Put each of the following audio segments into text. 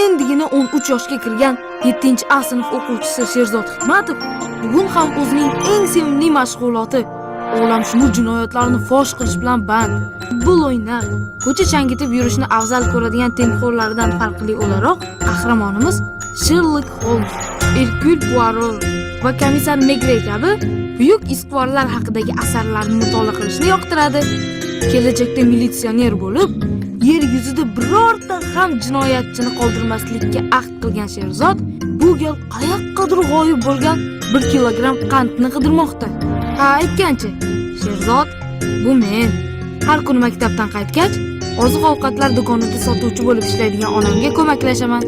Endigina 13 yoshga kirgan 7-A sinf o'quvchisi Sherzod Hikmatov bugun ham o'zining eng sevimli mashg'uloti olamshumul jinoyatlarni fosh qilish bilan band. Futbol o'ynar, ko'cha changitib yurishni afzal ko'radigan tengqurlaridan farqli o'laroq qahramonimiz Sherlock Holmes, Erkul Poirot va komissar Megre kabi buyuk izquvarlar haqidagi asarlarni mutolaa qilishni yoqtiradi. Kelajakda militsioner bo'lib, yer yuzida birorta ham jinoyatchini qoldirmaslikka ahd qilgan Sherzod bu gal qayoqqadir g'oyib bo'lgan 1 kilogramm qandni qidirmoqda. Ha, aytgancha, Sherzod, bu men. Har kuni maktabdan qaytgach, oziq-ovqatlar do'konida sotuvchi bo'lib ishlaydigan onamga ko'maklashaman.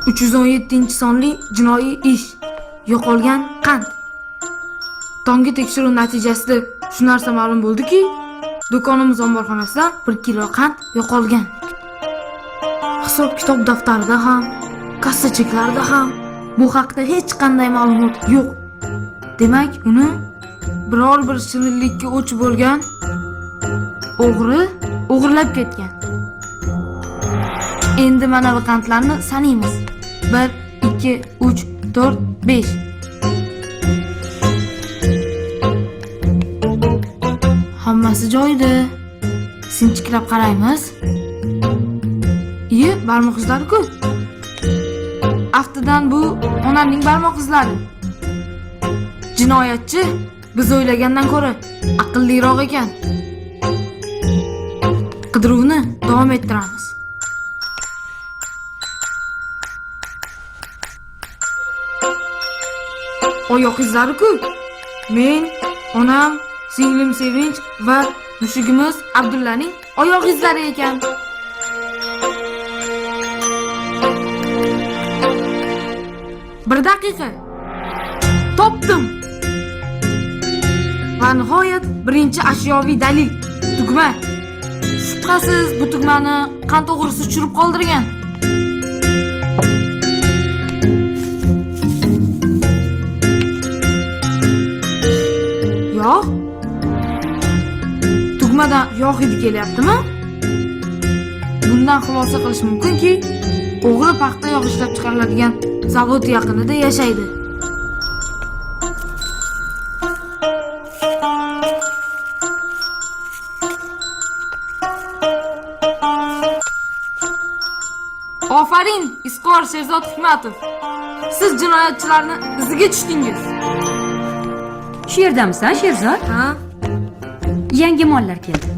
317-sonli jinoiy ish. Yo'qolgan qand. Tonggi tekshiruv natijasida shu narsa ma'lum bo'ldiki, do'konimiz omborxonasidan 1 kilo qand yo'qolgan. Hisob-kitob daftarida ham, kassa cheklarida ham bu haqda hech qanday ma'lumot yo'q. Demak, uni biror bir shirinlikka o'ch bo'lgan o'g'ri o'g'irlab ketgan. Endi mana bu qandlarni sanaymiz. 1 2 3 4 5. Hammasi joyida. Sinchiklab qaraymiz. Iye, barmoq izlari-ku. Aftidan bu onamning barmoq izlari. Jinoyatchi biz o'ylagandan ko'ra aqlliroq ekan. Qidiruvni davom ettiramiz. Oyoq izlari-ku. Men, onam, singlim Sevinch va mushugimiz Abdullaning oyoq izlari ekan. Bir daqiqa. Topdim. Va nihoyat birinchi ashyoviy dalil tugma. Shubhasiz bu tugmani qand o'g'risi tushirib qoldirgan. Yog'? Tugmadan yog' hidi kelyaptimi? Bundan xulosa qilish mumkinki, o'g'ri paxta yog' ishlab chiqariladigan zavod yaqinida yashaydi. Ofarin, Izquvar Sherzod Hikmatov. Siz jinoyatchilarni iziga tushdingiz. Shu yerdamisan, Sherzod? Ha? Yangi mollar keldi.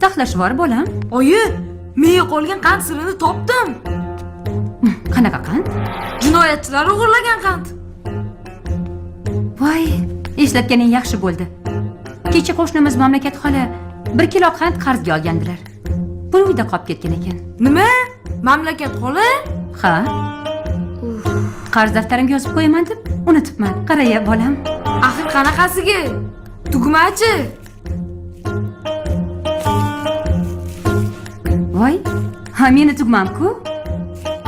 Taxlashvor bolam. Oyi, men yo'qolgan qand sirini topdim. Qanaqa qand? Jinoyatchilar o'g'irlagan qand. Voy, eslatganing yaxshi bo'ldi. Kecha qo'shnimiz Mamlakat xola 1 kilo qand qarzga olgandilar. Bir uyda qolib ketgan ekan. Nima? Mamlakat xola? Ha. Qarz daftarimga yozib qo'yaman deb unutibman. Qaraya bolam. Axir qanaqasiga? Tugmachi. Voy, ha meni tugmam-ku.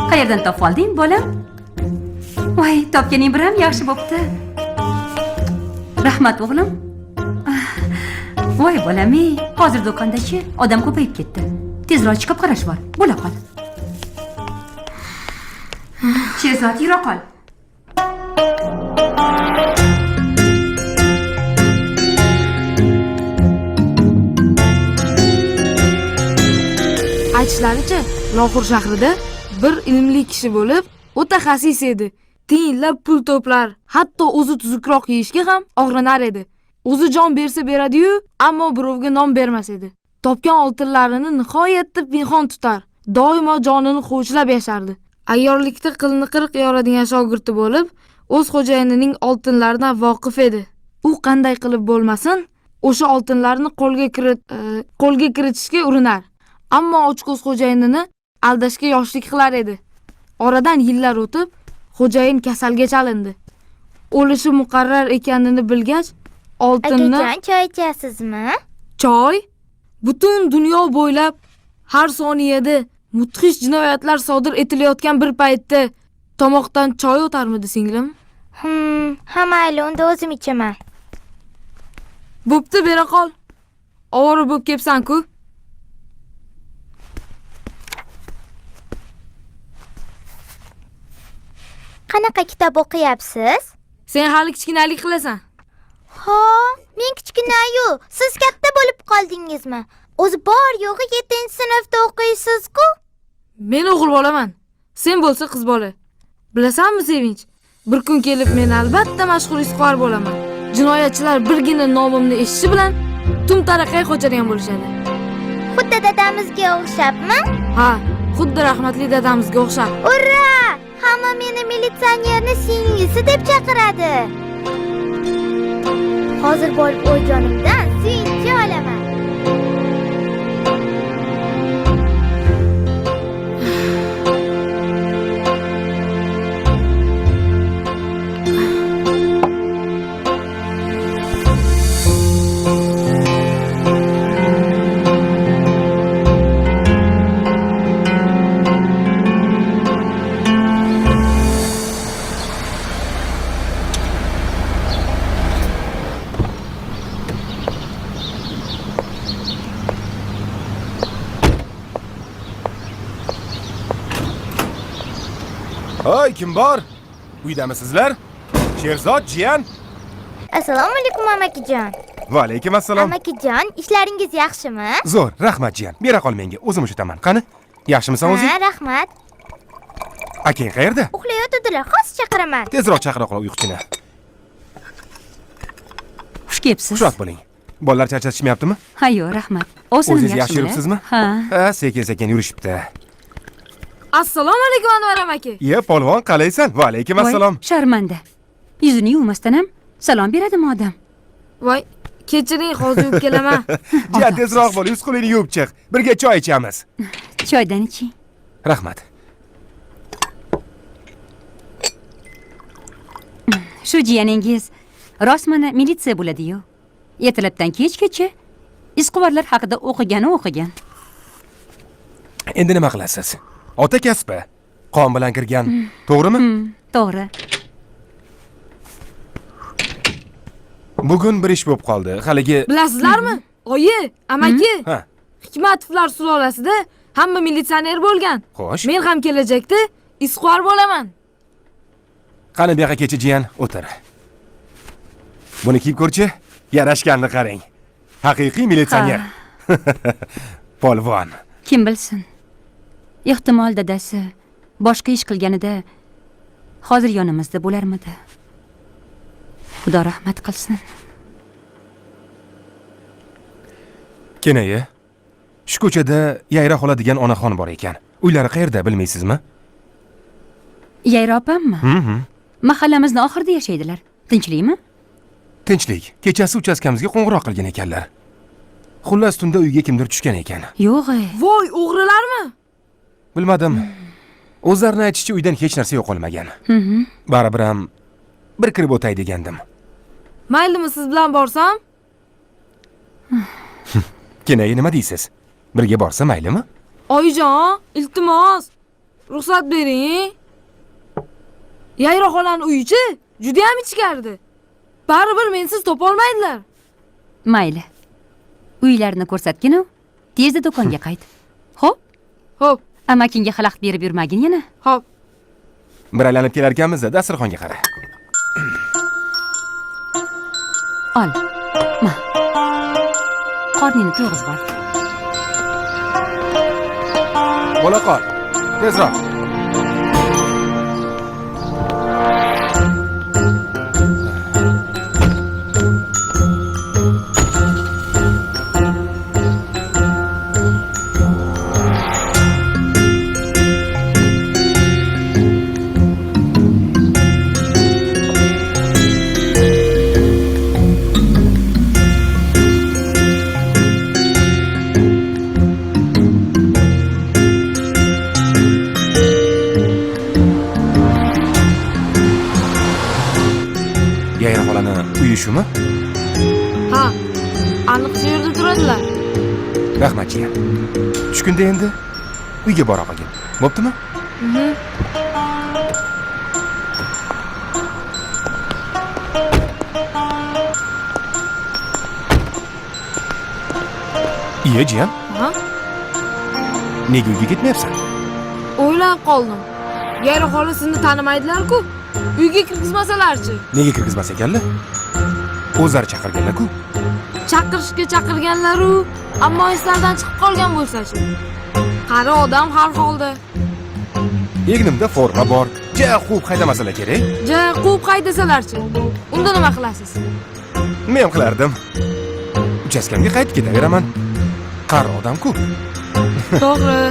Qayerdan topib olding, bolam? Voy, topganing biram yaxshi bo'pti. Rahmat, o'g'lim. Voy, bolam, hozir do'konda-chi odam ko'payib ketdi. Tezroq chiqib qarash bor. Bo'la qol. Sherzod, yura qol. Aytishlaricha, Loxur shahrida bir ilmli kishi bo'lib, o'ta xasis edi. Tiyinlab pul to'plar, hatto o'zi tuzukroq yeyishga ham og'rinar edi. O'zi jon bersa beradi-yu, ammo birovga non bermas edi. Topgan oltinlarini nihoyatda pinhon tutar. Doimo jonini hovuchlab yashardi. Ayyorlikda qilni qirq yoradigan shogirdi bo'lib, o'z xo'jayinining oltinlaridan voqif edi. U qanday qilib bo'lmasin, o'sha oltinlarni qo'lga kiritishga urinar. Ammo ochko'z xo'jayinini aldashga yoshlik qilar edi. Oradan yillar o'tib, xo'jayin kasalga chalindi. O'lishi muqarrar ekanini bilgach, oltinni Akajon, choy ichasizmi? Choy? Butun dunyo bo'ylab har soniyada mudhish jinoyatlar sodir etilayotgan bir paytda tomoqdan choy o'tarmidi, singlim? Ha mayli, unda o'zim ichaman. Bo'pti, bera qol. Ovora bo'lib kelibsan-ku. Qanaqa kitob o'qiyapsiz? Sen hali kichkinalik qilasan. Ha, men kichkina-yu, siz katta bo'lib qoldingizmi? O'zi bor yo'g'i 7-sinfda o'qiysiz-ku. Men o'g'il bolaman. Sen bo'lsa qiz bola. Bilasanmi Sevinch? Bir kun kelib men albatta mashhur izquvar bo'laman. Jinoyatchilar birgina nomimni eshitishi bilan tum taraqay qochadigan bo'lishadi. Xuddi dadamizga o'xshabmi? Ha, xuddi rahmatli dadamizga o'xshab. Ura! Hamma meni militsionerni singlisi deb chaqiradi. Hozir borib o'yjonimdan suyunchi olaman. Hoy, kim bor? Uydamisizlar? Sherzod jiyan. Assalomu alaykum amakijon. Va alaykum assalom. Amakijon, ishlaringiz yaxshimi? Zo'r, rahmat jiyan. Bera qol menga, o'zim ushataman. Qani? Yaxshimisan o'zing? Ha, rahmat. Akang qayerda? Uxlayotdilar, hozir chaqiraman. Tezroq chaqira qol uyquchini. Xush kelibsiz. Xushvaqt bo'ling. Bolalar charchatishmayaptimi? Ha, yo'q, rahmat. O'zingiz yaxshi yuribsizmi? Ha. Ha, sekin-sekin yurishibdi. Assalomu alaykum Anvar amaki. Iya, polvon, qalaysan? Va alaykum assalom. Sharmanda. Yuzini yuvmasdan ham salom beradimi odam? Voy, kechiring, hozir yuvib kelaman. Jiyan, tezroq bo'l, yuz qo'lingni yuvib chiq. Birga choy ichamiz. Choydan iching. Rahmat. Shu jiyaningiz rostmana militsiya bo'ladi-yu. Ertalabdan kechgacha izquvarlar haqida o'qigani o'qigan. Endi nima qilasiz? Ota kasbi qon bilan kirgan, to'g'rimi? To'g'ri. Bugun bir ish bo'lib qoldi. Haligi bilasizlarmi? Oyi, amaki. Ha. Hikmatovlar sulolasida hamma militsioner bo'lgan. Xo'sh. Men ham kelajakda izquvar bo'laman. Qani bu yoqqa kecha jiyan, o'tir. Buni kiyib ko'rchi, yarashganini qarang. Haqiqiy militsioner. Polvon. Kim bilsin? Ehtimol dadasi boshqa ish qilganida hozir yonimizda bo'larmidi? Xudo rahmat qilsin. Kenayi, shu ko'chada Yayra xola degan onaxon bor ekan. Uylari qayerda bilmaysizmi? Yayra opammi? Mahallamizni oxirida yashaydilar. Tinchlikmi? Tinchlik. Kechasi uchastkamizga qo'ng'iroq qilgan ekanlar. Xullas tunda uyga kimdir tushgan ekan. Yo'q-ey. Voy, o'g'rilarmi? Bilmadim. O'zlarini aytishicha uydan hech narsa yo'qolmagan. Baribir ham bir kirib o'tay degandim. Maylimi siz bilan borsam? Kenayi, nima deysiz? Birga borsa maylimi? Oyijon, iltimos, ruxsat bering. Yayra xolani uyichi juda ham ichkardi. Baribir mensiz topa olmaydilar. Mayli. Uylarini ko'rsatgin-u, tezda do'konga qayt. Xo'p? Xo'p. Amakingga xalaqit berib yurmagin yana. Xo'p. Bir aylanib kelar ekanmiz-da, dasturxonga qara. Ol. Ma. Qorningni to'yg'izib ol. Bo'la qol. Tezroq. Yayra xolani uyi shumi? Ha, aniq shu yerda turadilar. Rahmat jiyan. Tushkunda endi uyga bora qolgin. Bo'ptimi? Iye jiyan. Ha? Nega uyga ketmayapsan? O'ylanib qoldim. Yayra xola sizni tanimaydilar-ku. Uyga kirgizmasalarchi? Nega kirgizmas ekanlar? O'zlari chaqirganlar-ku. Chaqirishga chaqirganlar-u, ammo eslaridan chiqib qolgan bo'lsa-chi? Qari odam har holda. Egnimda forma bor. Ja quvib haydamasalar kerak. Ja quvib haydasalarchi? Unda nima qilasiz? Men qilardim. Uchastkamga qaytib ketaveraman. Qari odam-ku. To'g'ri.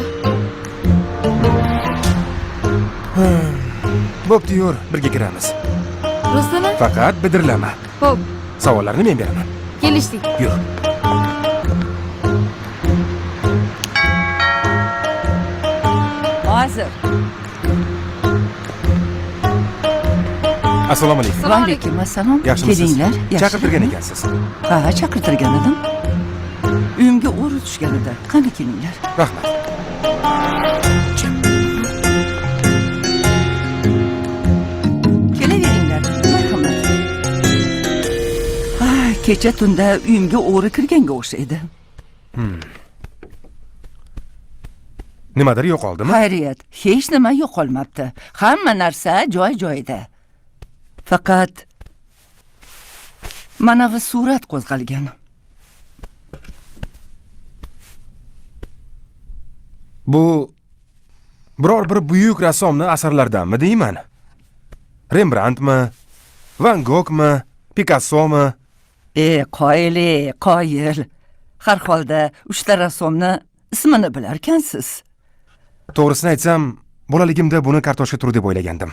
Bo'pti, yur, birga kiramiz. Rostini? Faqat bidirlama. Xo'p. Savollarni men beraman. Kelishdik. Yur. Hozir. Assalomu alaykum. Assalomu alaykum. Alaykum assalom. Yaxshimisiz? Kelinglar. Yaxshi. Chaqirtirgan ekansiz. Ha, chaqirtirgan edim. Uyimga o'g'ri tushgan edi. Qani kelinglar. Rahmat. Kelaveringlar. Marhamat. Ha, kecha tunda uyimga o'g'ri kirganga o'xshaydi. Nimadir yo'qoldimi? Xayriyat, hech nima yo'qolmabdi. Hamma narsa joy-joyida. Faqat mana bu surat qo'zg'algan. Bu biror bir buyuk rassomni asarlaridanmi deyman? Rembrandtmi? Van Gog'mi? Picassomi? Qoyil, qoyil. Har holda uchta rassomni ismini bilarkansiz. To'g'risini aytsam, bolaligimda buni kartoshka turi deb o'ylagandim.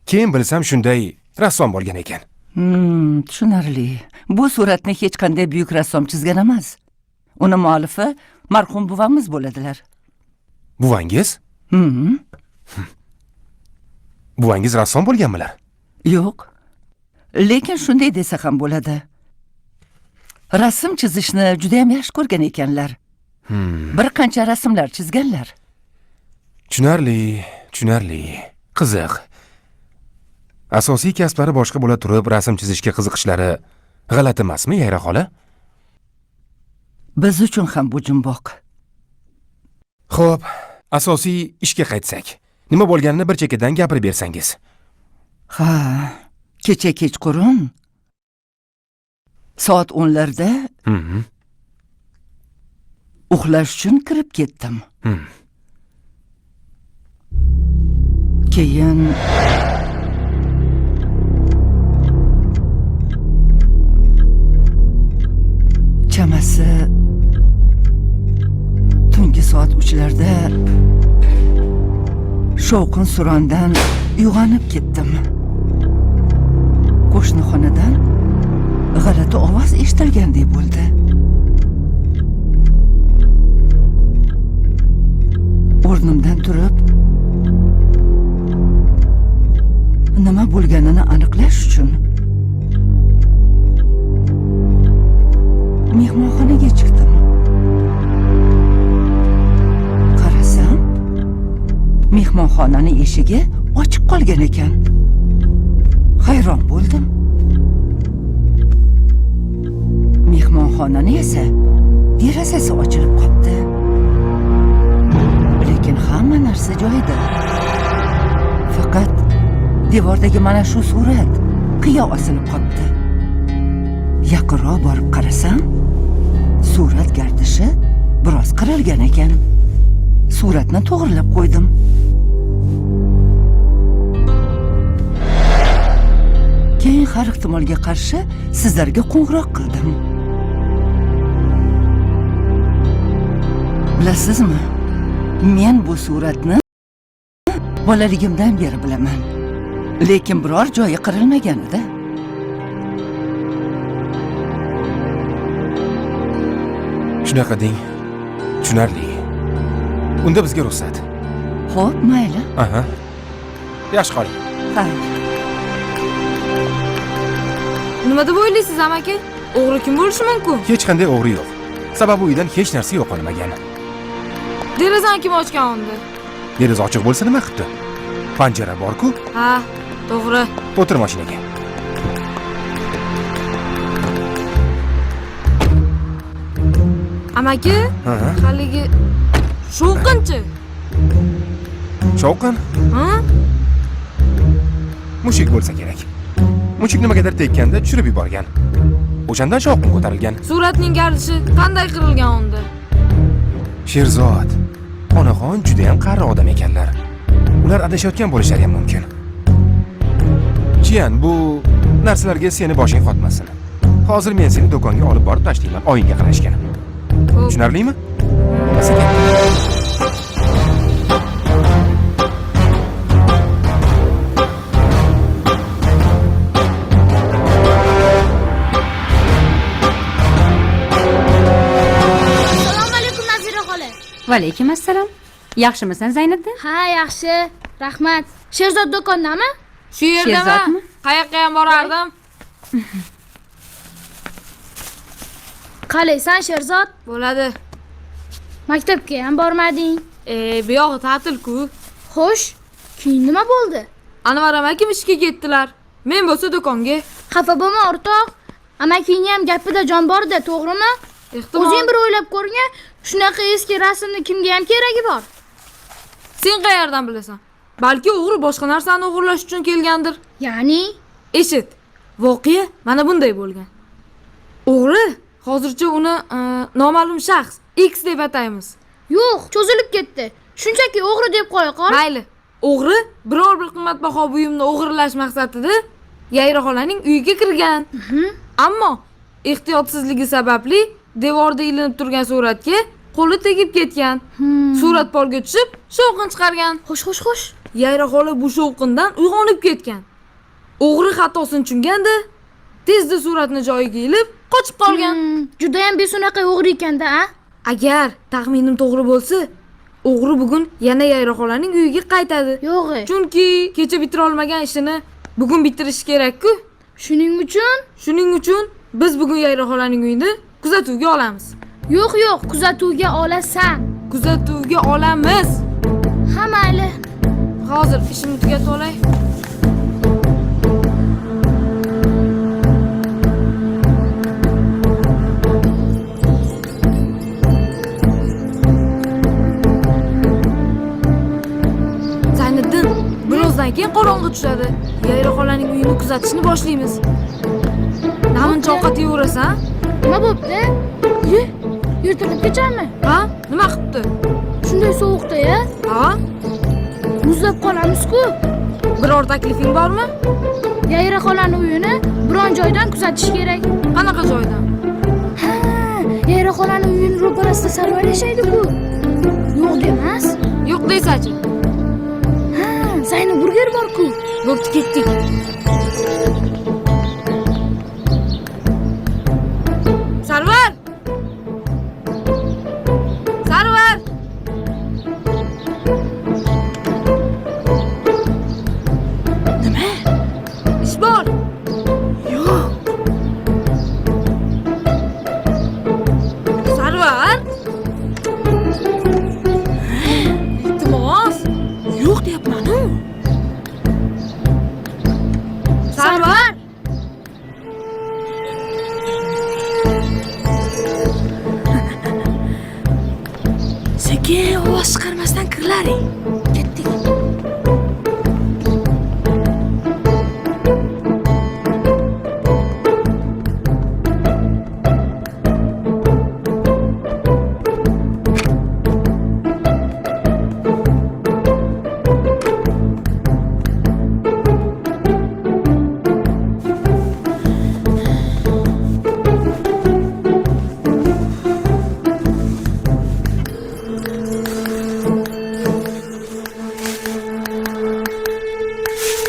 Keyin bilsam shunday rassom bo'lgan ekan. Tushunarli. Bu suratni hech qanday buyuk rassom chizgan emas. Uni muallifi marhum buvamiz bo'ladilar. Buvangiz? Buvangiz rassom bo'lganmilar? Yo'q. Lekin shunday desa ham bo'ladi. Rasm chizishni juda ham yaxshi ko'rgan ekanlar. Bir qancha rasmlar chizganlar. Tushunarli, tushunarli. Qiziq. Asosiy kasblari boshqa bo'la turib, rasm chizishga qiziqishlari g'alati emasmi, Yayra xola? Biz uchun ham bu jumboq. Xo'p, asosiy ishga qaytsak. Nima bo'lganini bir chekkadan gapirib bersangiz. Ha, kecha kechqurun soat 10larda uxlash uchun kirib ketdim. Keyin chamasi tungi soat 3larda shovqin surondan uyg'onib ketdim. Qo'shni xonadan g'alati ovoz eshitilgandek bo'ldi. O'rnimdan turib nima bo'lganini aniqlash uchun mehmonxonaga chiqdim. Qarasam, mehmonxonaning eshigi ochiq qolgan ekan. Hayron bo'ldim. Mehmonxonaning esa derazasi ochilib qoldi. Lekin hamma narsa joyida. Faqat devordagi mana shu surat qiya osilib qoldi. Yaqinroq borib qarasam, surat gardishi biroz qirilgan ekan. Suratni to'g'rilab qo'ydim. Keyin har ehtimolga qarshi sizlarga qo'ng'iroq qildim. Bilasizmi, men bu suratni bolaligimdan beri bilaman. Lekin biror joyi qirilmagan edi. Shunaqa deng. Tushunarli. Unda bizga ruxsat. Xo'p, mayli. Aha. Yaxshi qoling. Xayr. Nima deb o'ylaysiz, amaki? O'g'ri kim bo'lishi mumkin? Hech qanday o'g'ri yo'q. Sababi uydan hech narsa yo'qolmagan. Derazani kim ochgan unda? Deraza ochiq bo'lsa nima qilibdi? Panjara bor-ku. Ha, to'g'ri. O'tir mashinaga. Amaki, haligi shovqinchi. Shovqin? Ha? Mushuk bo'lsa kerak. Mushuk nimagadir tekkanda tushirib yuborgan. O'shandan shovqin ko'tarilgan. Suratning gardishi qanday qirilgan unda? Sherzod, onaxon juda ham qari odam ekanlar. Ular adashayotgan bo'lishlari ham mumkin. Jiyan, bu narsalarga seni boshing qotmasin. Hozir men seni do'konga olib borib tashlayman, oyingga qarashga. Tushunarlimi? Bo'lmasa ketdik. Assalomu alaykum Nazira xola. Va alaykum assalom. Yaxshimisan, Zayniddin? Ha, yaxshi. Rahmat. Sherzod do'kondami? Shu yerdami? Sherzodmi? Qayoqqa ham borardim? Qalaysan Sherzod? Bo'ladi. Maktabga ham bormading. Bu yog'i ta'til-ku. Xo'sh, keyin nima bo'ldi? Anvar amakim ishga ketdilar. Men bo'lsa do'konga. Xafa bo'lma, o'rtoq. Amakingni ham gapida jon bor-da, to'g'rimi? Ehtimol. O'zing bir o'ylab ko'ring, shunaqa eski rasmni kimga ham keragi bor? Sen qayerdan bilasan? Balki o'g'ri boshqa narsani o'g'irlash uchun kelgandir. Ya'ni? Eshit. Voqea mana bunday bo'lgan. O'g'ri hozircha uni noma'lum shaxs X deb ataymiz. Yo'q, cho'zilib ketdi. Shunchaki o'g'ri deb qo'ya qol. Mayli. O'g'ri biror bir qimmatbaho buyumni o'g'irlash maqsadida Yayra xolaning uyiga kirgan. Ammo ehtiyotsizligi sababli devorda ilinib turgan suratga qo'li tegib ketgan. Surat polga tushib, shovqin chiqargan. Xo'sh, xo'sh, xo'sh. Yayra xola bu shovqindan uyg'onib ketgan. O'g'ri xatosini tushunganda tezda suratni joyiga ilib, qochib qolgan. Juda ham besunaqa o'g'ri ekanda, a? Agar taxminim to'g'ri bo'lsa, o'g'ri bugun yana Yayra xolaning uyiga qaytadi. Yo'g'i. Chunki kecha bitira olmagan ishini bugun bitirishi kerak-ku. Shuning uchun? Shuning uchun biz bugun Yayra xolaning uyini kuzatuvga olamiz. Yo'q, yo'q, kuzatuvga olasan. Kuzatuvga olamiz. Ha, mayli. Hozir ishimni tugatib olay. Zayniddin, birozdan keyin qorong'i tushadi. Yayra xolaning uyini kuzatishni boshlaymiz. Namuncha ovqat yeyverasan? Nima bo'pti? Ye, yirtilib kechami? Ha? Nima qilibdi? Shunday sovuqda-ya? Ha? Muzlab qolamiz-ku. Biror taklifing bormi? Yayra xolaning uyini biron joydan kuzatish kerak. Qanaqa joydan? Ha, Yayra xolaning uyini ro'parasida Sarvar yashaydi-ku. Yo'q demas. Yo'q desachi. Ha, Zayni burger bor-ku. Bo'pti, ketdik. Sarvar! Sarvar! Nima? Ish bor. Yo'q. Sarvar! Iltimos. Yo'q deyapman-u. Sarvar! Sekin ovoz chiqarmasdan kirlaring. Ketdik.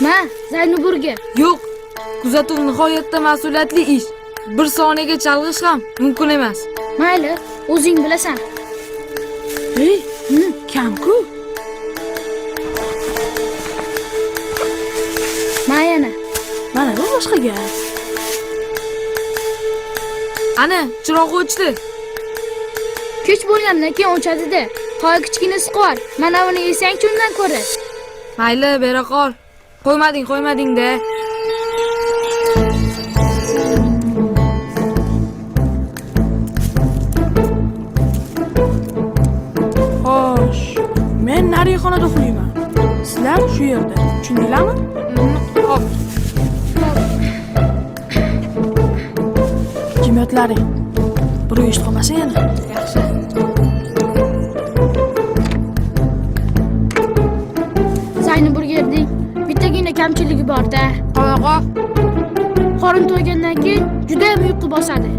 Ma, Zayni burger. Yo'q. Kuzatuv nihoyatda mas'uliyatli ish. Bir soniyaga chalg'ish ham mumkin emas. Mayli, o'zing bilasan. Ey, kam-ku. Ma yana. Mana bu boshqa gap. Ana, chiroq o'chdi. Kech bo'lgandan keyin o'chadi-da. Hoy kichkina siqor. Mana buni yesang-chi undan ko'ra. Mayli, bera qol. Qo'ymading, qo'ymading-da. Xo'sh, men narigi xonada uxlayman. Sizlar shu yerda. Tushundinglarmi? Xo'p. Xo'p. Jimyotlaring. Birov eshitib qolmasin yana. Yaxshi. Zayni burgerning bittagina kamchiligi bor-da. Qanaqa? Qorin to'ygandan keyin juda ham uyqu bosadi.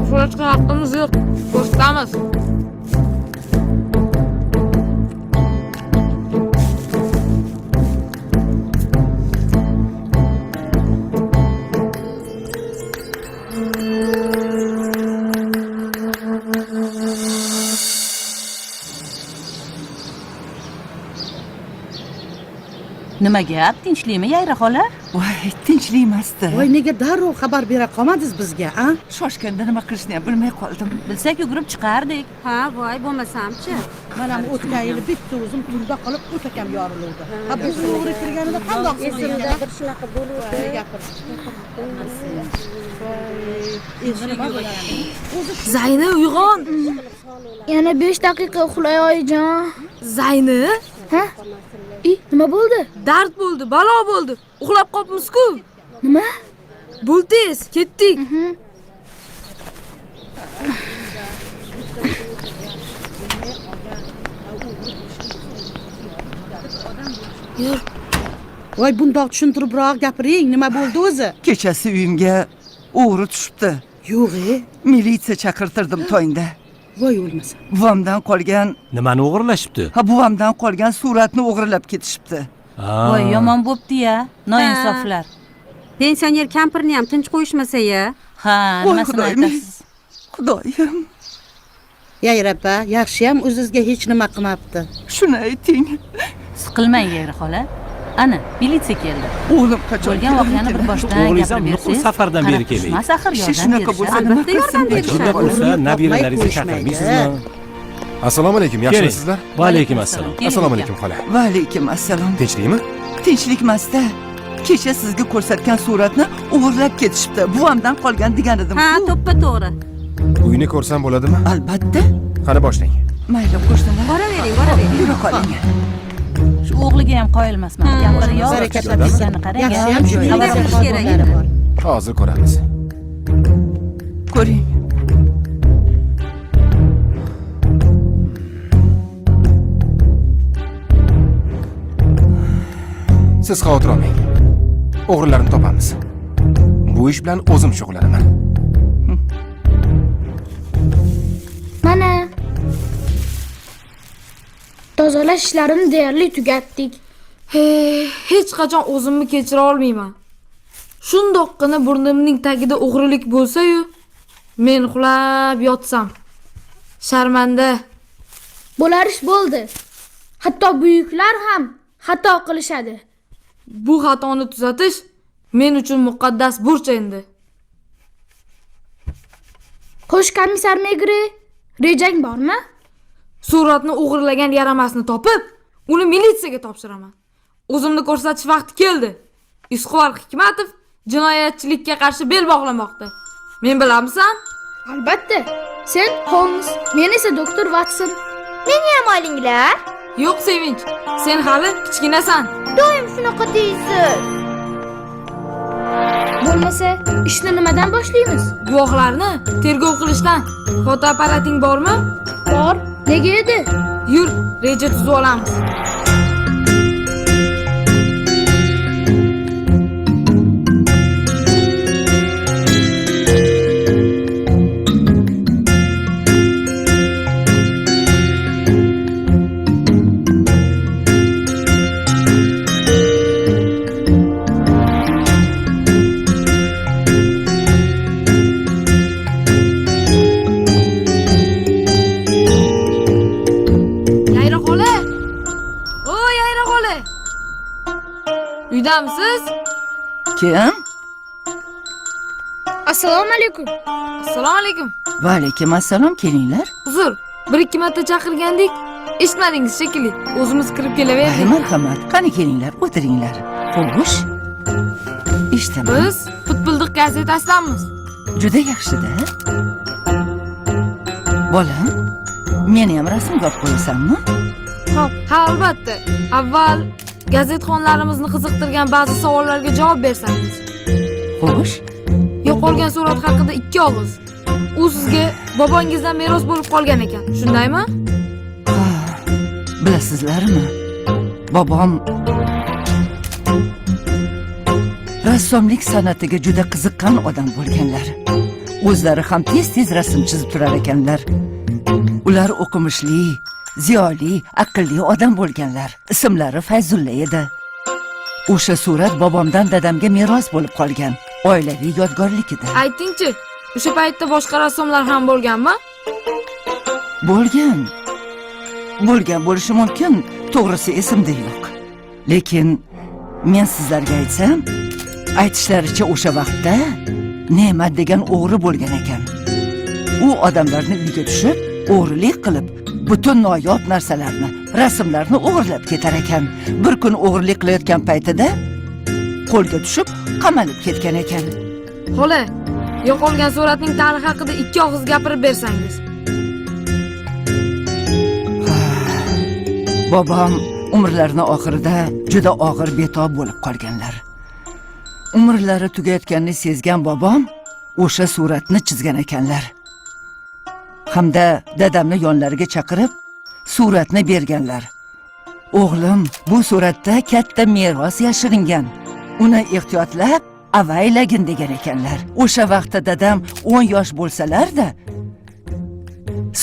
Uxlashga haqqimiz yo'q. Ko'rsatamiz. Nima gap, tinchlikmi, Yayra xola? Voy, tinchlik emasdi. Voy, nega darrov xabar bera qolmadingiz bizga, a? Shoshganda nima qilishni ham bilmay qoldim. Bilsak yugurib chiqardik. Ha, voy, bo'lmasamchi. Mana bu o'tgan yili bitta o'zim tunda qolib o'takam yoriluvdi. Ha, bu o'g'ri kirganida qandoq Esimda bir shunaqa bo'luvdi. Zayni uyg'on. Yana 5 daqiqa uxlay oyijon. Zayni? Ha? Nima bo'ldi? Dard bo'ldi, balo bo'ldi. Uxlab qolibmiz-ku. Nima? Bo'l tez, ketdik. Yur. Voy, bundoq tushuntiribroq gapiring, nima bo'ldi o'zi? Kechasi uyimga o'g'ri tushibdi. Yo'q-e. Militsiya chaqirtirdim tongda. Voy o'lmasa. Buvamdan qolgan Nimani o'g'irlashibdi? Ha, buvamdan qolgan suratni o'g'irlab ketishibdi. Voy, yomon bo'pti-ya, noinsoflar. Pensioner kampirni ham tinch qo'yishmasa-ya. Ha, Voy, nimasini Xudoyim. aytasiz? Xudoyim. Yayra opa, yaxshiyam o'zizga hech nima qilmabdi. Shuni ayting. Siqilmang, Yayra xola. Ana, militsiya keldi. O'g'lim qachon Bo'lgan voqeani bir boshdan O'g'lingiz ham gapirib nuqul bersangiz, safardan beri qarab kelay. tushmas axir, Ishi yordam shunaqa berishadi. bo'lsa nima Albatta qilsin? yordam berishadi. Shunda bo'lsa nabiralaringizni Ko'rishmaydi. chaqirmaysizmi? Assalomu alaykum, yaxshimisizlar? Va alaykum assalom. Keling, Assalomu uka. alaykum xola. Va alaykum assalom. Tinchlikmi? Tinchlik emasda. Kecha sizga ko'rsatgan suratni o'g'irlab ketishibdi. Buvamdan qolgan degan edim. Ha, to'ppa to'g'ri. Uyni ko'rsam bo'ladimi? Albatta. Qani boshlang. Mayli, qo'shnilar. Boravering, boravering. Yura qoling. Shu o'g'liga ham qoyilmasman. Kampir yo'q. Baraka topsin. Qarang. Yaxshiyam shu Xabar qilish kerak edi. Hozir ko'ramiz. Ko'ring. Siz xavotir olmang. O'g'rilarni topamiz. Bu ish bilan o'zim shug'ullanaman. Mana tozalash ishlarini deyarli tugatdik. Hech qachon o'zimni kechira olmayman. Shundoqqina burnimning tagida o'g'rilik bo'lsa-yu, men uxlab yotsam. Sharmanda. Bo'lar ish bo'ldi. Hatto buyuklar ham xato qilishadi. Bu xatoni tuzatish men uchun muqaddas burch endi. Xo'sh, komissar Megri, rejang bormi? Suratni o'g'irlagan yaramasni topib, uni militsiyaga topshiraman. O'zimni ko'rsatish vaqti keldi. Isqor Hikmatov jinoyatchilikka qarshi bel bog'lamoqda. Men bilamsan? Albatta. Sen Holmes, men esa doktor Watson. Meni ham olinglar. Yo'q, Sevinch, sen hali kichkinasan. Doim shunaqa deysiz. Bo'lmasa, ishni nimadan boshlaymiz? Guvohlarni tergov qilishdan. Fotoapparating bormi? Bor. Nega edi? Yur, reja tuzib olamiz. Yayra xola! O, Yayra xola! Uydamisiz? Kim? Assalomu alaykum. Assalomu alaykum. Va alaykum assalom, kelinglar. Uzr, bir ikki marta chaqirgandik. Eshitmadingiz shekilli. O'zimiz kirib Voy, kelaverdik. marhamat. Qani kelinglar, o'tiringlar. Xo'sh. Eshitaman. Biz Pitpildiq gazetasidanmiz. Juda yaxshi-da. Bolam, meni ham rasmga olib qo'yasanmi? Xo'p, ha, albatta. Avval Gazetxonlarimizni qiziqtirgan ba'zi savollarga javob bersangiz. Xo'sh. Yo'qolgan surat haqida 2 og'iz. U sizga bobongizdan meros bo'lib qolgan ekan, shundaymi? Bilasizlarmi? Bobom rassomlik san'atiga juda qiziqqan odam bo'lganlar. O'zlari ham tez-tez rasm chizib turar ekanlar. Ular o'qimishli, ziyoli, aqlli odam bo'lganlar. Ismlari Fayzulla edi. O'sha surat bobomdan dadamga meros bo'lib qolgan oilaviy yodgorlik edi. Aytingchi, o'sha paytda boshqa rassomlar ham bo'lganmi? Bo'lgan. Bo'lgan bo'lishi mumkin, to'g'risi esimda yo'q. Lekin men sizlarga aytsam, aytishlaricha o'sha vaqtda Ne'mat degan o'g'ri bo'lgan ekan. U odamlarni uyga tushib, o'g'rilik qilib, butun noyob narsalarni, rasmlarni o'g'irlab ketar ekan. Bir kun o'g'irlik qilayotgan paytida qo'lga tushib, qamalib ketgan ekan. Xola, yo'qolgan suratning tarixi haqida 2 og'iz gapirib bersangiz. Bobom umrlarini oxirida juda og'ir betob bo'lib qolganlar. Umrlari tugayotganini sezgan bobom o'sha suratni chizgan ekanlar. Hamda dadamni yonlariga chaqirib, suratni berganlar. O'g'lim, bu suratda katta meros yashiringan. Uni ehtiyotlab avaylagin degan ekanlar. O'sha vaqtda dadam 10 yosh bo'lsalar-da,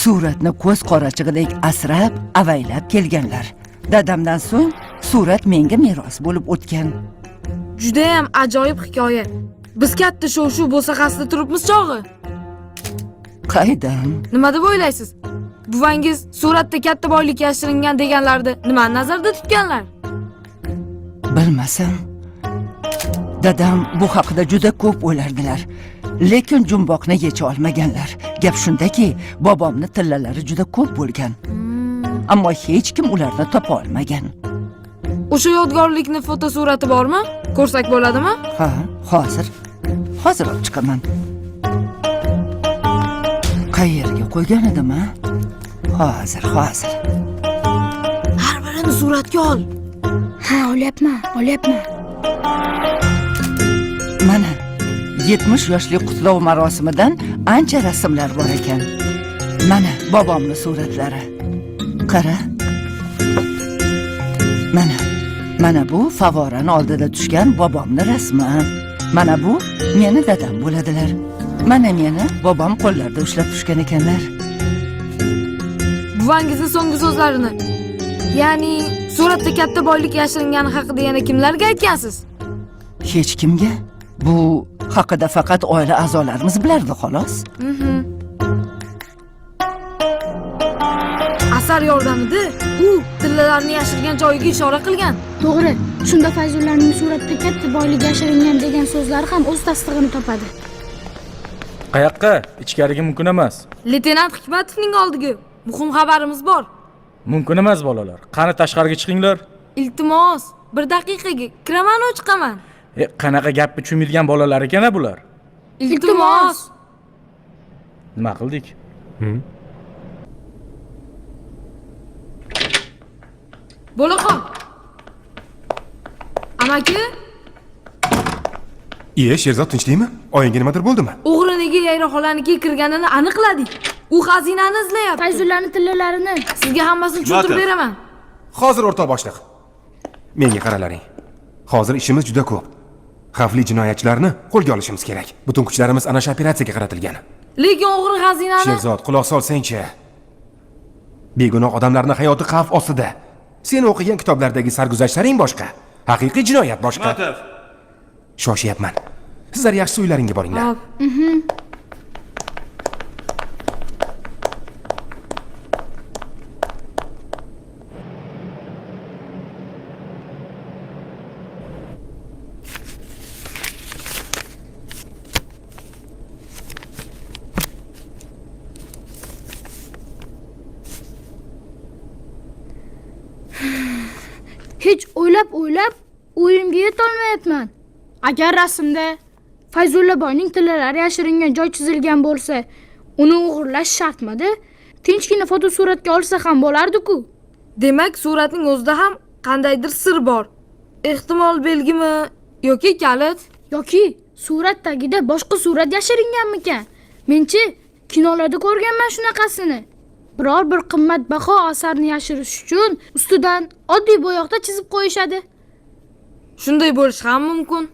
suratni ko'z qorachig'idek asrab, avaylab kelganlar. Dadamdan so'ng surat menga meros bo'lib o'tgan. Juda ham ajoyib hikoya. Biz katta shov-shuv bo'sag'asida turibmiz chog'i. Qaydam? Nima deb o'ylaysiz? Buvangiz suratda katta boylik yashiringan deganlarida nimani nazarda tutganlar? Bilmasam. Dadam bu haqida juda ko'p o'ylardilar. Lekin jumboqni yecha olmaganlar. Gap shundaki, bobomni tillalari juda ko'p bo'lgan. Ammo hech kim ularni topa olmagan. O'sha yodgorlikni fotosurati bormi? Ko'rsak bo'ladimi? Ha, hozir. Hozir olib chiqaman. Qayerga qo'ygan edim, ha? Hozir, hozir. Har birini suratga ol. Ha, olyapman, olyapman. Mana 70 yoshli qutlov marosimidan ancha rasmlar bor ekan. Mana bobomning suratlari. Qara. Mana, mana bu favorani oldida tushgan bobomning rasmi. Mana bu meni dadam bo'ladilar. Mana meni bobom qo'llarida ushlab tushgan ekanlar. Buvangizning so'nggi so'zlarini, ya'ni suratda katta boylik yashiringani haqida yana kimlarga aytgansiz? Hech kimga. Bu haqida faqat oila a'zolarimiz bilardi, xolos. Asar yordamida u tillalarni yashirgan joyiga ishora qilgan. To'g'ri. Shunda Fayzullaning suratda katta boylik yashiringan degan so'zlari ham o'z tasdig'ini topadi. Qayoqqa? Ichkariga mumkin emas. Leytenant Hikmatovning oldiga muhim xabarimiz bor. Mumkin emas bolalar. Qani tashqariga chiqinglar. Iltimos, bir daqiqaga kiraman u chiqaman. Qanaqa gapni tushunmaydigan bolalar ekan bular. Iltimos. Nima qildik? Bo'la qol. Amaki? Iye, Sherzod tinchlikmi? Oyingga nimadir bo'ldimi? O'g'ri nega Yayra xolanikiga kirganini aniqladik. U xazinani izlayapti. Fayzullaning tillalarini. Sizga hammasini tushuntirib beraman. Hozir o'rtoq boshliq. Menga qaralaring. Hozir ishimiz juda ko'p. Xavfli jinoyatchilarni qo'lga olishimiz kerak. Butun kuchlarimiz ana shu operatsiyaga qaratilgan. Lekin o'g'ri xazinani Sherzod, quloq solsangchi. Begunoh odamlarning hayoti xavf ostida. Sen o'qigan kitoblardagi sarguzashtlaring boshqa. Haqiqiy jinoyat boshqa. Shoshyapman. Sizlar yaxshi uylaringga boringlar. Hech o'ylab-o'ylab o'yimga yetolmayapman. Agar rasmda Fayzulla boyning tillalari yashiringan joy chizilgan bo'lsa, uni o'g'irlash shartmidi? Tinchgina fotosuratga olsa ham bo'lardi-ku. Demak, suratning o'zida ham qandaydir sir bor. Ehtimol belgimi yoki kalit, yoki surat tagida boshqa surat yashiringanmikan? Menchi kinolarda ko'rganman shunaqasini. Biror bir qimmatbaho asarni yashirish uchun ustidan oddiy bo'yoqda chizib qo'yishadi. Shunday bo'lishi ham mumkin.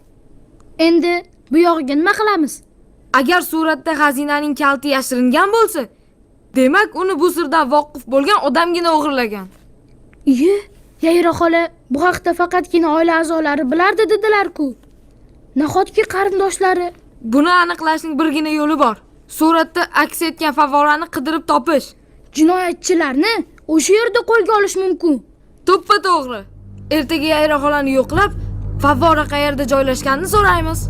Endi bu yog'iga nima qilamiz? Agar suratda xazinaning kaliti yashiringan bo'lsa, demak uni bu sirdan voqif bo'lgan odamgina o'g'irlagan. Iye, Yayra xola bu haqda faqatgina oila a'zolari bilardi dedilar-ku. Nahotki qarindoshlari? Buni aniqlashning birgina yo'li bor. Suratda aks etgan favvorani qidirib topish. Jinoyatchilarni o'sha yerda qo'lga olish mumkin. To'ppa-to'g'ri. Ertaga Yayra xolani yo'qlab, favvora qayerda joylashganini so'raymiz.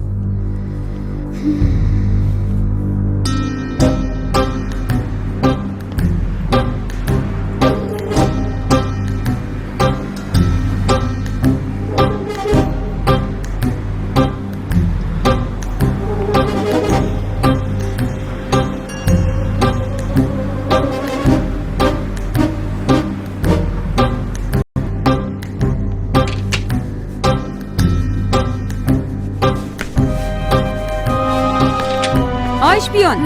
Oy shpion.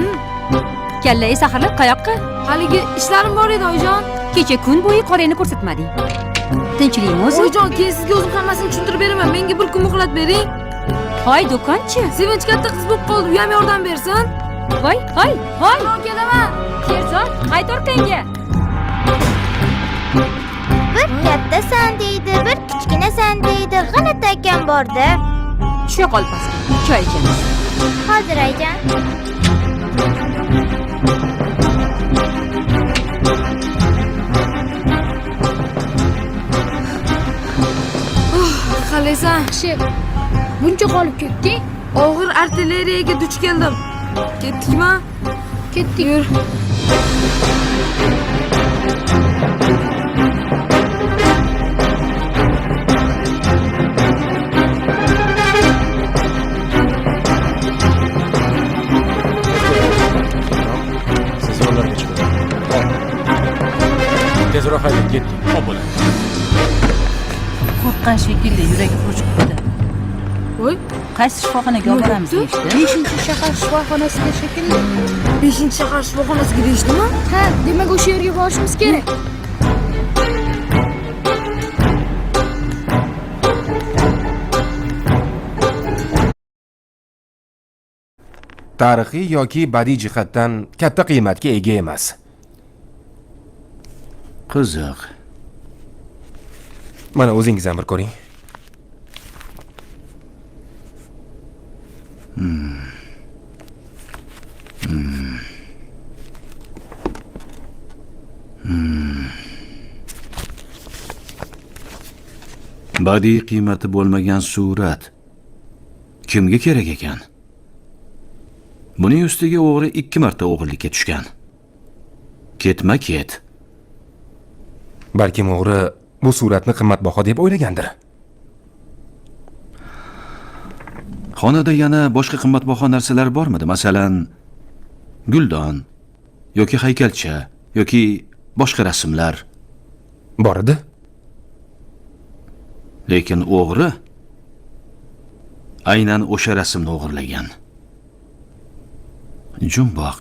Kallai saharlab qayoqqa? Haligi ishlarim bor edi, oyijon. Kecha kun bo'yi qorangni ko'rsatmading. Tinchlikmi o'zi? Oyijon, keyin sizga o'zim hammasini tushuntirib beraman. Menga bir kun muhlat bering. Hoy, do'konchi. Sevinch katta qiz bo'lib qoldi, u ham yordam bersin. Voy, hoy, hoy. Kelaman. Sherzod, qayt orqangga. Bir kattasan deydi, bir kichkinasan deydi. G'alati akam bordi. Tusha qol pastga. Choy ichamiz. Hozir oyijon. Qalaysan? Yaxshi. Buncha qolib ketding? Og'ir artilleriyaga duch keldim. Ketdikmi? Ketdik. Yur. Siz yo'llarga chiqing. Tezroq haydang, ketdik. Xo'p bo'ladi. Qo'rqqan shekilli, yuragi qo'chqibdi. Voy, Qaysi shifoxonaga olib boramiz deyishdi? 5-shahar shifoxonasiga shekilli. 5-shahar shifoxonasiga deyishdimi? Ha, demak o'sha yerga borishimiz kerak. Tarixiy yoki badiiy jihatdan katta qiymatga ega emas. Qiziq. Mana o'zingiz ham bir ko'ring. Badiiy qiymati bo'lmagan surat kimga kerak ekan? Buning ustiga o'g'ri 2 marta o'g'irlikka tushgan. Ketma-ket. Balkim o'g'ri bu suratni qimmatbaho deb o'ylagandir. Xonada yana boshqa qimmatbaho narsalar bormidi? Masalan, guldon yoki haykalcha yoki boshqa rasmlar. Bor edi. Lekin o'g'ri aynan o'sha rasmni o'g'irlagan. Jumboq.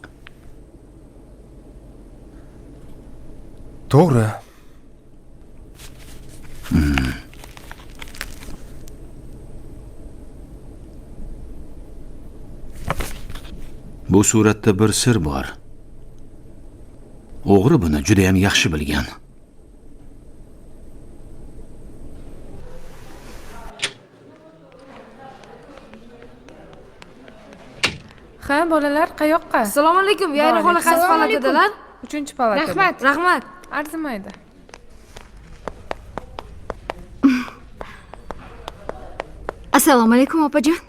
To'g'ri. Bu suratda bir sir bor. O'g'ri buni juda ham yaxshi bilgan. Ha, bolalar qayoqqa? Assalomu alaykum. Yayra xola qaysi palatadalar? 3-palatada. Rahmat. Rahmat. Arzimaydi. Assalomu alaykum opajon.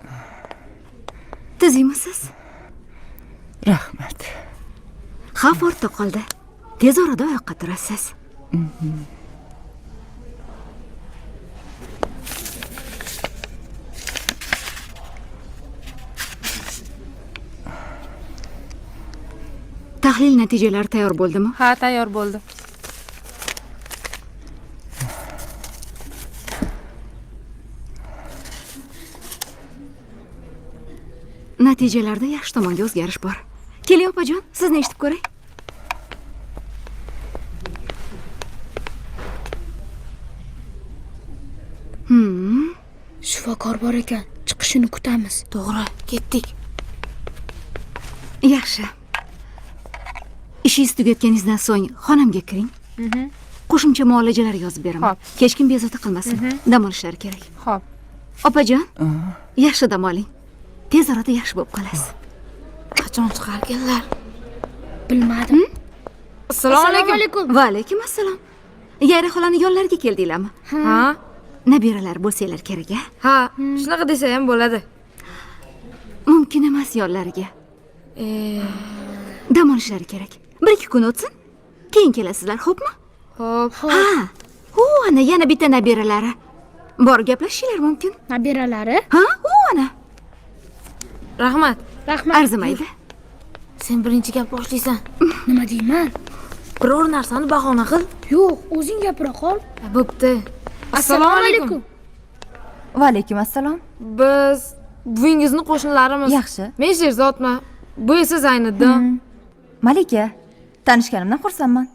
Tuzukmisiz? Rahmat. Xavf ortda qoldi. Tez orada oyoqqa turasiz. Tahlil natijalari tayyor bo'ldimi? Ha, tayyor bo'ldi. Natijalarda yaxshi tomonga o'zgarish bor. Keling opajon, sizni eshitib ko'ray. Shifokor bor ekan, chiqishini kutamiz. To'g'ri, ketdik. Yaxshi. Ishingiz tugatganingizdan so'ng xonamga kiring. Qo'shimcha muolajalar yozib beraman. Hech kim bezovta qilmasin. Dam olishlari kerak. Xo'p. Opajon, yaxshi dam oling. Tez orada yaxshi bo'lib qolasiz. Qachon chiqarkanlar? Bilmadim. Assalomu alaykum. Va alaykum assalom. Yayra xolani yonlariga keldinglarmi? Ha. Nabiralar bo'lsanglar kerak, a? Ha, shunaqa desa ham bo'ladi. Mumkin emas yonlariga. Dam olishlari kerak. 1-2 kun o'tsin, keyin kelasizlar, xo'pmi? Xo'p. Ha. U ana yana bitta nabiralari. Bor gaplashishinglar mumkin. Nabiralari? Ha, u ana. Rahmat. Rahmat. Arzimaydi. Sen birinchi gap boshlaysan. Nima deyman? Biror narsani bahona qil. Yo'q, o'zing gapira qol. Bo'pti. Assalomu alaykum. Va alaykum assalom. Biz buvingizni qo'shnilarimiz. Yaxshi. Men Sherzodman. Bu esa Zayniddin. Malika, tanishganimdan xursandman.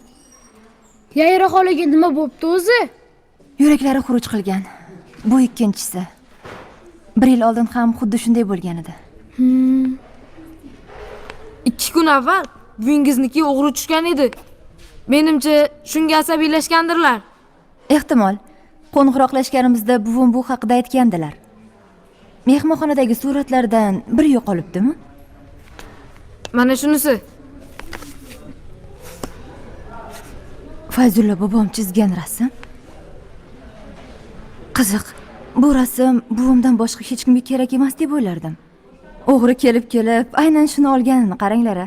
Yayra xolaga nima bo'pti o'zi? Yuraklari xuruj qilgan. Bu ikkinchisi. 1 yil oldin ham xuddi shunday bo'lgan edi. 2 kun avval buvingizniki o'g'ri tushgan edi. Menimcha shunga asabiylashgandirlar. Ehtimol. Qo'ng'iroqlashganimizda buvim bu haqida aytgandilar. Mehmonxonadagi suratlardan biri yo'qolibdimi? Mana shunisi. Fayzulla bobom chizgan rasm. Qiziq, bu rasm buvimdan boshqa hech kimga kerak emas deb o'ylardim. O'g'ri kelib-kelib aynan shuni olganini qaranglar-a.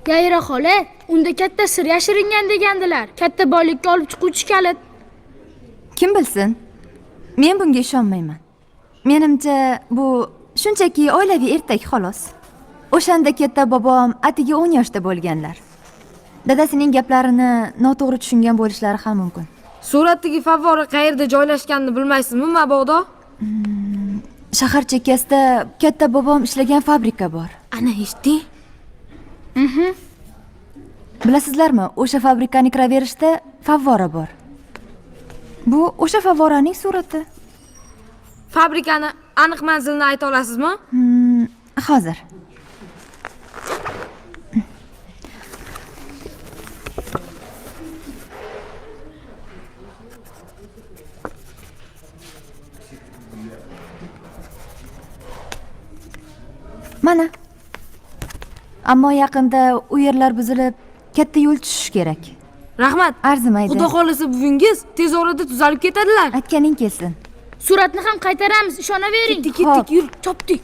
Yayra xola, unda katta sir yashiringan degandilar. Katta boylikka olib chiquvchi kalit. Kim bilsin? Men bunga ishonmayman. Menimcha bu shunchaki oilaviy ertak xolos. O'shanda katta bobom atigi 10 yoshda bo'lganlar. Dadasining gaplarini noto'g'ri tushungan bo'lishlari ham mumkin. Suratdagi favvora qayerda joylashganini bilmaysizmi, mabodo? Shahar chekkasida katta bobom ishlagan fabrika bor. Ana eshitding? Bilasizlarmi, o'sha fabrikani kiraverishda favvora bor. Bu o'sha favvoraning surati. Fabrikani aniq manzilini ayta olasizmi? Hozir. Mana. Ammo yaqinda u yerlar buzilib, katta yo'l tushishi kerak. Rahmat. Arzimaydi. Xudo xolasa buvingiz tez orada tuzalib ketadilar. Aytganing kelsin. Suratni ham qaytaramiz, ishonavering. Ketdik, ketdik, yur, chopdik.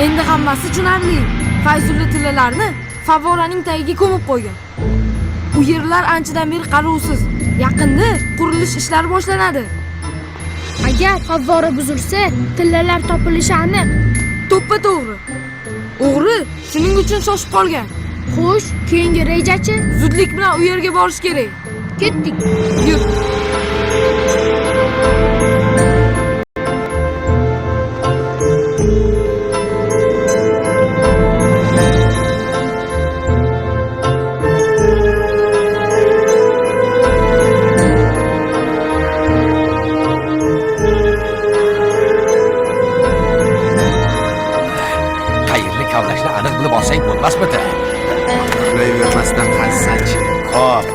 Endi hammasi tushunarli. Fayzulla tillalarni favvoraning tagiga ko'mib qo'ygan. U yerlar anchadan beri qarovsiz. Yaqinda qurilish ishlari boshlanadi. Agar favvora buzilsa, tillalar topilishi aniq. To'ppa-to'g'ri. O'g'ri shuning uchun shoshib qolgan. Xo'sh, keyingi rejachi? Zudlik bilan u yerga borish kerak. Ketdik. Yur. Qayerni kavlashni aniq bilib olsang bo'lmasmidi? Uxlayvermasdan qazsanchi. Xo'p.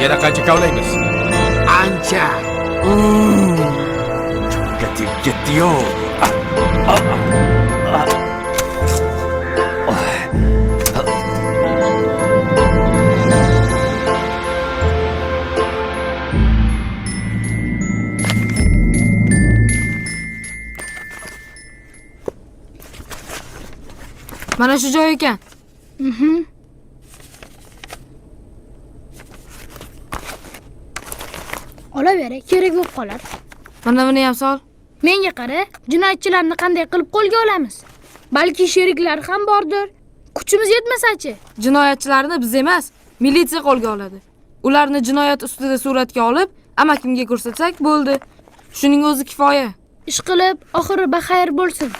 Yana qancha kavlaymiz? Ancha. Jonga tegib ketdi-yu. Mana shu joy ekan. Olaver, kerak bo'lib qolar. Mana buni ham sol. Menga qara, jinoyatchilarni qanday qilib qo'lga olamiz? Balki sheriklar ham bordir. Kuchimiz yetmasa-chi? Jinoyatchilarni biz emas, militsiya qo'lga oladi. Ularni jinoyat ustida suratga olib, amakimga ko'rsatsak bo'ldi. Shuning o'zi kifoya. Ish qilib, oxiri baxayr bo'lsin.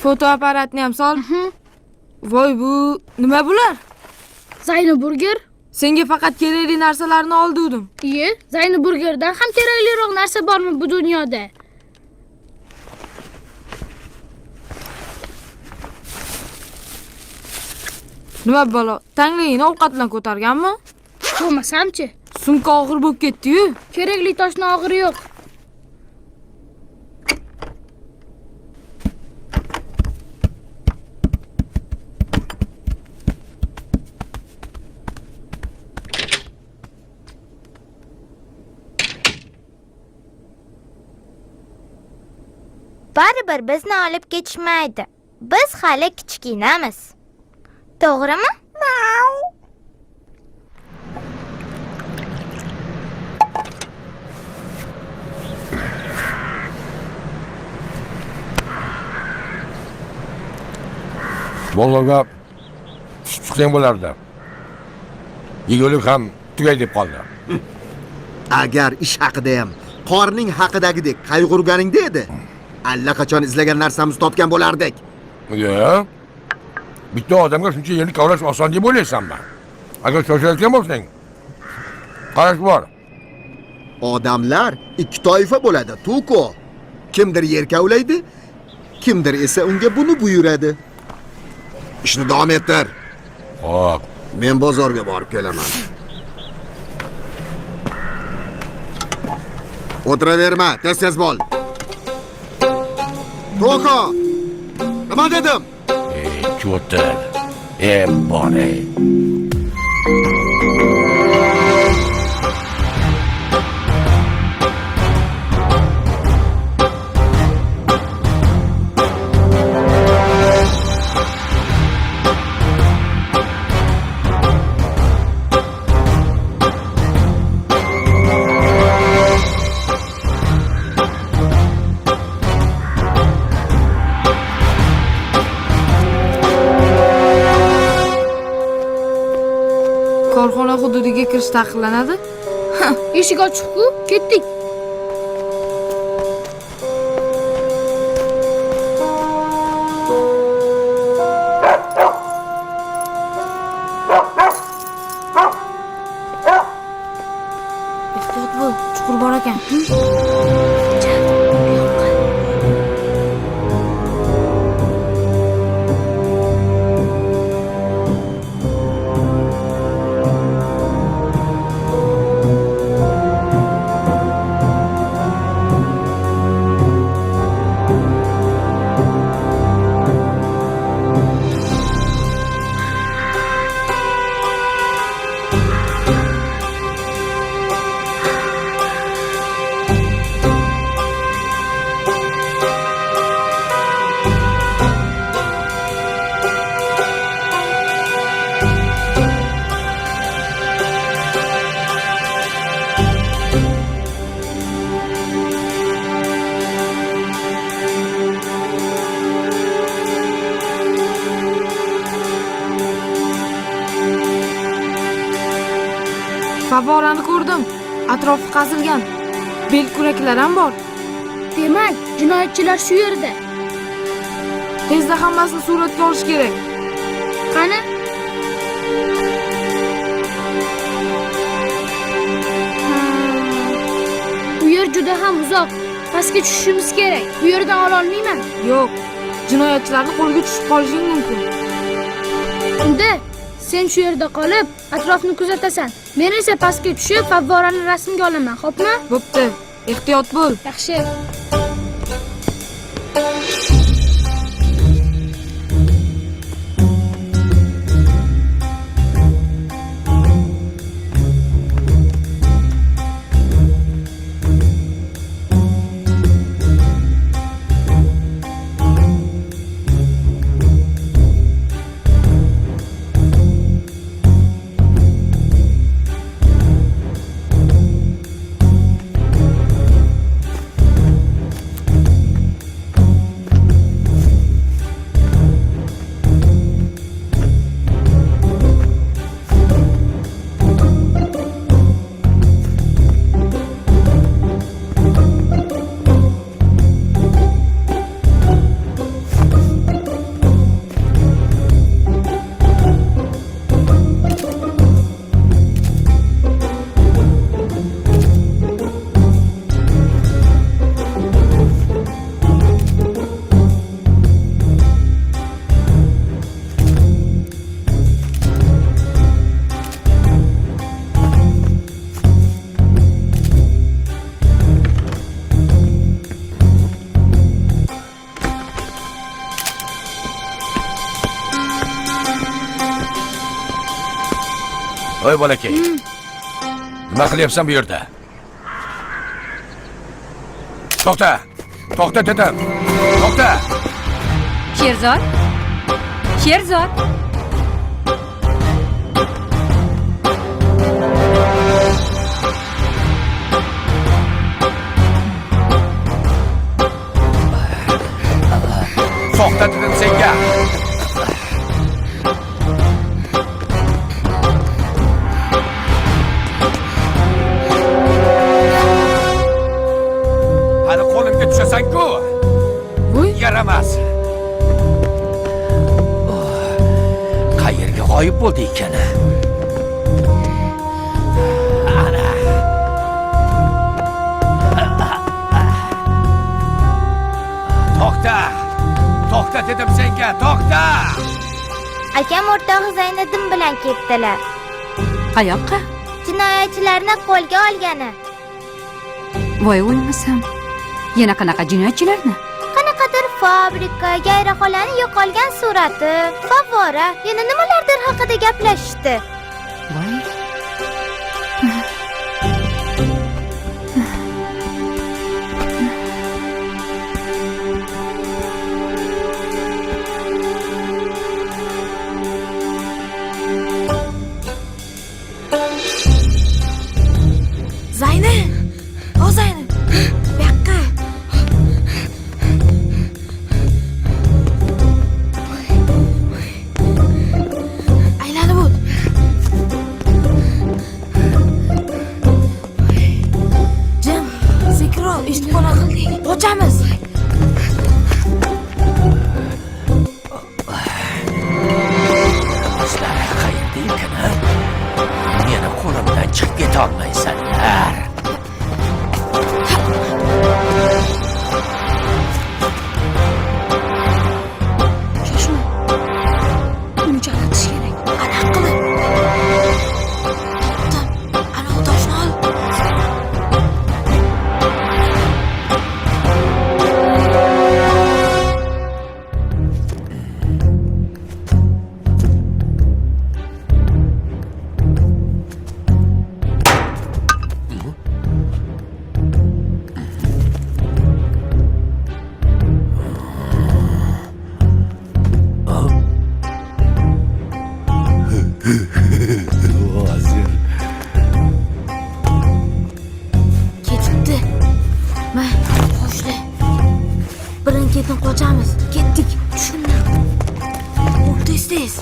Fotoapparatni ham sol. Voy, bu nima bular? Zayni burger. Senga faqat kerakli narsalarni oldirdim. Iye, Zayni burgerdan ham kerakliroq narsa bormi bu dunyoda? Nima balo? Tangligini ovqat bilan ko'targanmi? Bo'lmasamchi? Sumka og'ir bo'lib ketdi-yu. Kerakli toshni og'iri yo'q. Baribir bizni olib ketishmaydi. Biz hali kichkinamiz. To'g'rimi? Bozorga tushib chiqsang bo'lardi. Yegulik ham tugay deb qoldi. Agar ish haqida ham qorning haqidagidek qayg'urganingda edi, allaqachon izlagan narsamizni topgan bo'lardik. Yo'q. Bitta odamga shuncha yerni kavlash oson deb o'ylaysanmi? Agar shoshilayotgan bo'lsang, qarash bor. Odamlar ikki toifa bo'ladi, Tuko. Kimdir yer kavlaydi, kimdir esa unga buni buyuradi. Ishni davom ettir. Xo'p, men bozorga borib kelaman. O'tiraverma, tez-tez bo'l. Toko! Nima dedim? Cho'tir. Bor. Korxona hududiga kirish taqiqlanadi. Eshik ochiq-ku, ketdik. Ehtiyot bo'l, chuqur bor ekan. Favorani ko'rdim. Atrofi qazilgan. Bel kuraklar ham bor. Demak, jinoyatchilar shu yerda. Tezda hammasini suratga olish kerak. Qani? Bu yer juda ham uzoq. Pastga tushishimiz kerak. Bu yerdan ola olmayman. Yo'q. Jinoyatchilarning qo'liga tushib qolishing mumkin. Unda sen shu yerda qolib, atrofni kuzatasan. Men esa pastga tushib, favvorani rasmga olaman, xo'pmi? Bo'pti. Ehtiyot bo'l. Yaxshi. Oy bolakay. Nima qilyapsan bu yerda? To'xta! To'xta dedim. To'xta! Sherzod? Sherzod! To'xta dedim senga. Hali qo'limga tushasan-ku. Yaramas. Qayerga g'oyib bo'ldi ekan? Ana. To'xta! To'xta dedim senga, to'xta! Akam o'rtog'i Zayniddin bilan ketdilar. Qayoqqa? Jinoyatchilarni qo'lga olgani. Voy o'lmasam. Yana qanaqa jinoyatchilarni? Qanaqadir fabrika, Gayra xolani yo'qolgan surati, favvora, yana nimalardir haqida gaplashishdi. Voy. Zayni! O Zayni! Bu yoqqa! Aylanib o't. Jim, sekinroq, eshitib qoladi. Qochamiz. O'zlari qayerda ekan, a? Meni qo'limdan chiqib keta olmaysanlar. Shoshma. Uni chalg'itish kerak. Aniq qilib. Topdim. Ana u toshni ol. Hozir. Ketibdi. Ma, qo'shli. Birin-ketin qochamiz. Ketdik. Tushundim. Qo'l tez-tez.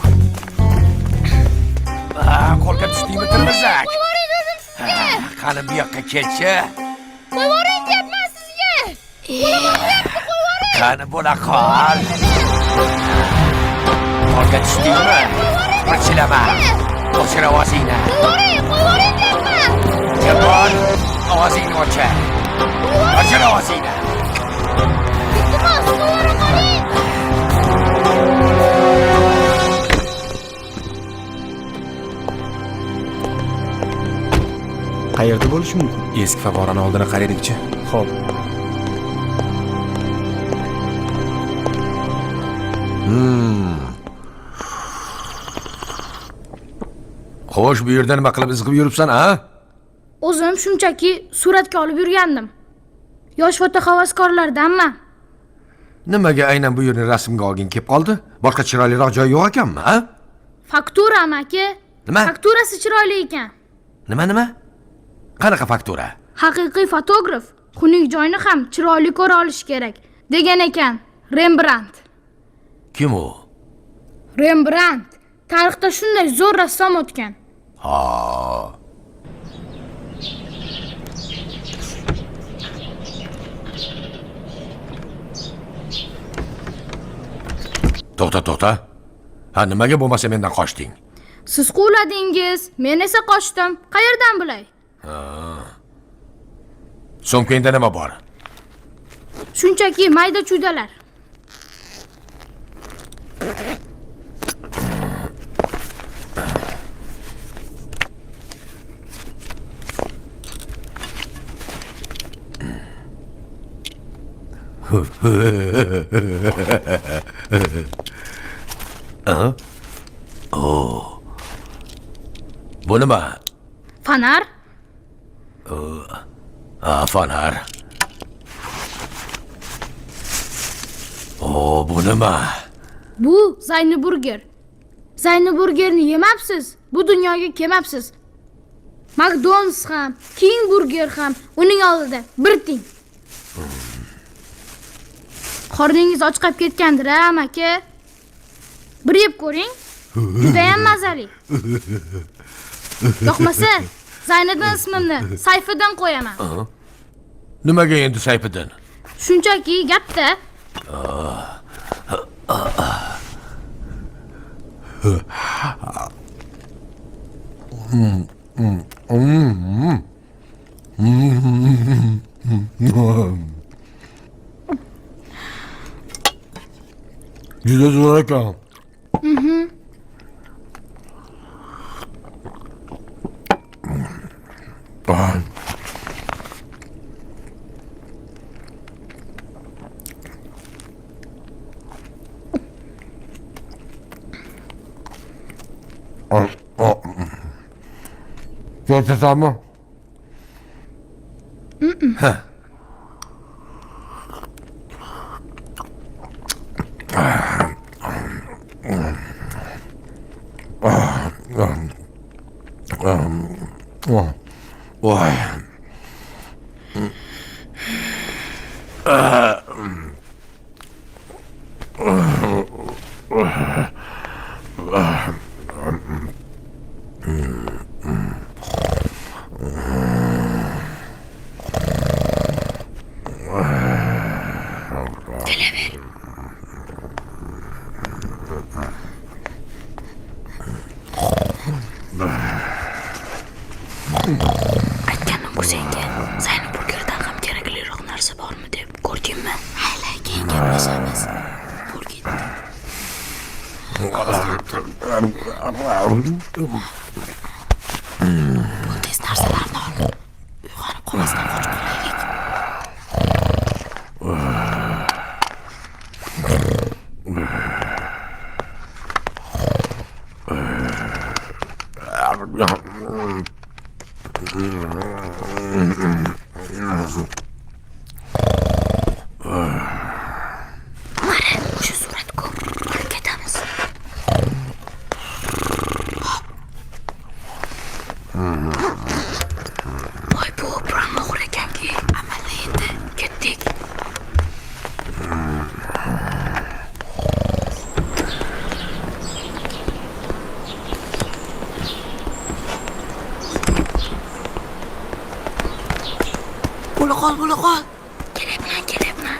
Qo'lga tushdingmi, tirmizak? Qani bu yoqqa kelchi. Qo'yvoring deyapman sizga. Qo'lim og'riyapti, qo'yvoring. Qani bo'la qol. Qo'lga tushdingmi? Pirchilama. O'chir ovozingni. Qo'yvoring, qo'yvoring deyapman. Jabon, ovozingni o'chir. O'chir ovozingni. Iltimos, qo'yvora qoling. Qayerda bo'lishi mumkin? Eski favvorani oldini qaraylikchi. Xo'p. Xo'sh, bu yerda nima qilib izg'ib yuribsan, a? O'zim shunchaki suratga olib yurgandim. Yosh fotohavaskorlardanman. Nimaga aynan bu yerni rasmga olging kelib qoldi? Boshqa chiroyliroq joy yo'q ekanmi, a? Faktura amaki. Nima? Fakturasi chiroyli ekan. Nima nima? Qanaqa faktura? Haqiqiy fotograf xunuk joyni ham chiroyli ko'ra olishi kerak, degan ekan Rembrandt. Kim u? Rembrandt tarixda shunday zo'r rassom o'tgan. Ha. To'xta, to'xta. Ha, nimaga bo'lmasa mendan qochding? Siz quvladingiz, men esa qochdim. Qayerdan bilay? Ha. Sumkangda nima bor? Shunchaki mayda-chuydalar. Oh. Bu nima? Fonar. Fonar. O, bu nima? Bu Zayni burger. Zayni burgerni yemabsiz, bu dunyoga kelmabsiz. McDonald's ham, King Burger ham uning oldida bir tiyin. Qorningiz ochqab ketgandir, amaki. Bir yeb ko'ring. Judayam mazali. Yoqmasa, Zayniddin ismimni Sayfiddin qo'yaman. Nimaga endi Sayfiddin? Shunchaki gapda. Juda zo'r ekan. Ketasanmi? Ha. Voy. Aytganim-ku senga, Zayni burgerdan ham kerakliroq narsa bormi deb ko'rdingmi? Mayli, keyin gaplashamiz. Pul ketdi. Bu tez narsalarni ol. Uyg'onib qolmasdan qochib qolaylik. Mana o'sha surat ko'p. Olib ketamiz. Hop. Voy, bu biron o'g'ri ekanki. Amalda endi ketdik. Bo'la qol, bo'la qol. Kelyapman, kelyapman.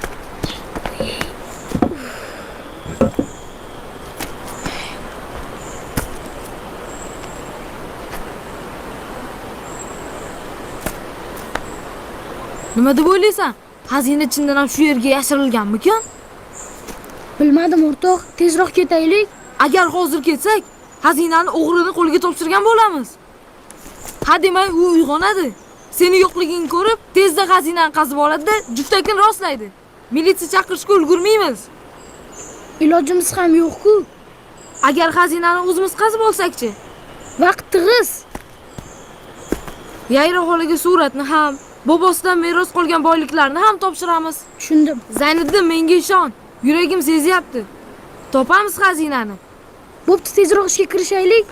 Nima deb o'ylaysan? Xazina chindan ham shu yerga yashirilganmikan? Bilmadim, o'rtoq, tezroq ketaylik. Agar hozir ketsak, xazinani o'g'rini qo'liga topshirgan bo'lamiz. Ha demay u uyg'onadi. Seni yo'qligingni ko'rib, tezda xazinani qazib oladi-da, juftakini rostlaydi. Militsiya chaqirishga ulgurmaymiz. Ilojimiz ham yo'q-ku. Agar xazinani o'zimiz qazib olsak-chi? Vaqt tig'iz. Yayra xolaga suratni ham, bobosidan meros qolgan boyliklarni ham topshiramiz. Tushundim. Zayniddin, menga ishon. Yuragim sezyapti. Topamiz xazinani. Bo'pti, tezroq ishga kirishaylik.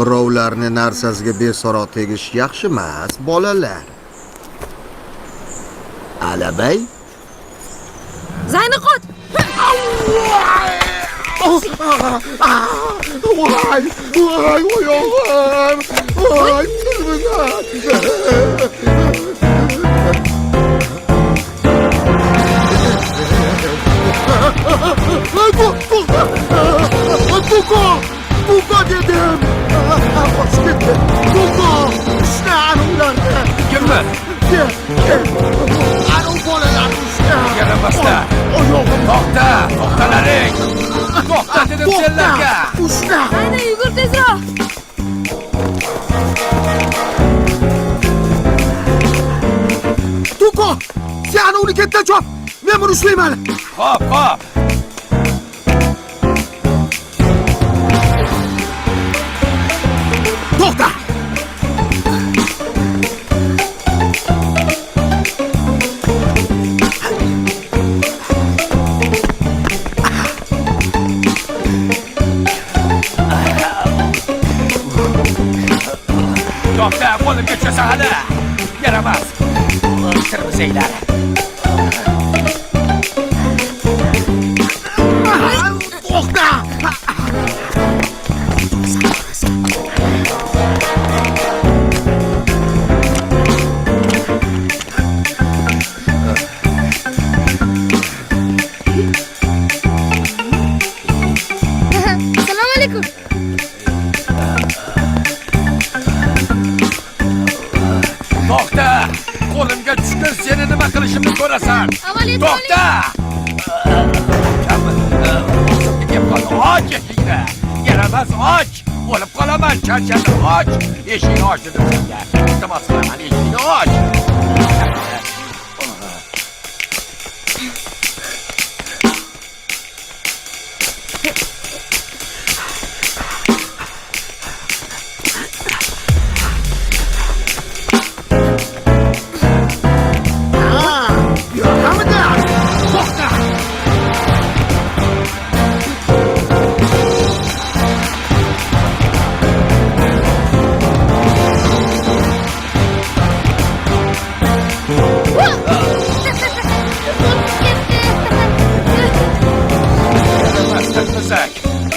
Birovlarni narsasiga beso'roq tegish yaxshi emas, bolalar. Alabay. Zayni qoch! Voy, voy, oyog'im! Voy, Tuko! Tuko dedim! Qochib ketdi! Tuko! Ushla ana ularni! Kimni? Ana u bolalarni ushla! Yaramaslar! Oyog'im! To'xta! To'xtalaring! To'xta dedim senlarga! Ushla! Ana yugur tezroq! Tuko! Sen uni ketdan chop! Men buni ushlayman! Hop, hop! To'xta! To'xta, qo'limga tushasan hali! Yaramas! Tirmizinglar! To'xta! Assalomu alaykum. To'xta! Qo'limga tushgan seni nima qilishimni ko'rasan. To'xta! Och eshikni! Yaramas och! O'lib qolaman, charchadim, och! Eshikni och dedim senga. Iltimos qilaman, eshikni och!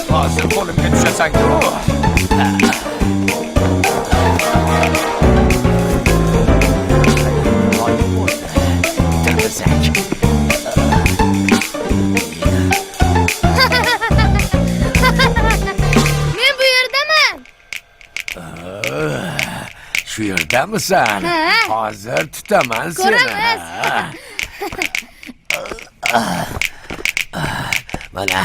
Hozir qo'limga tushasan-ku. Men bu yerdaman. Shu yerdamisan? Hozir tutaman seni. Ko'ramiz. Mana.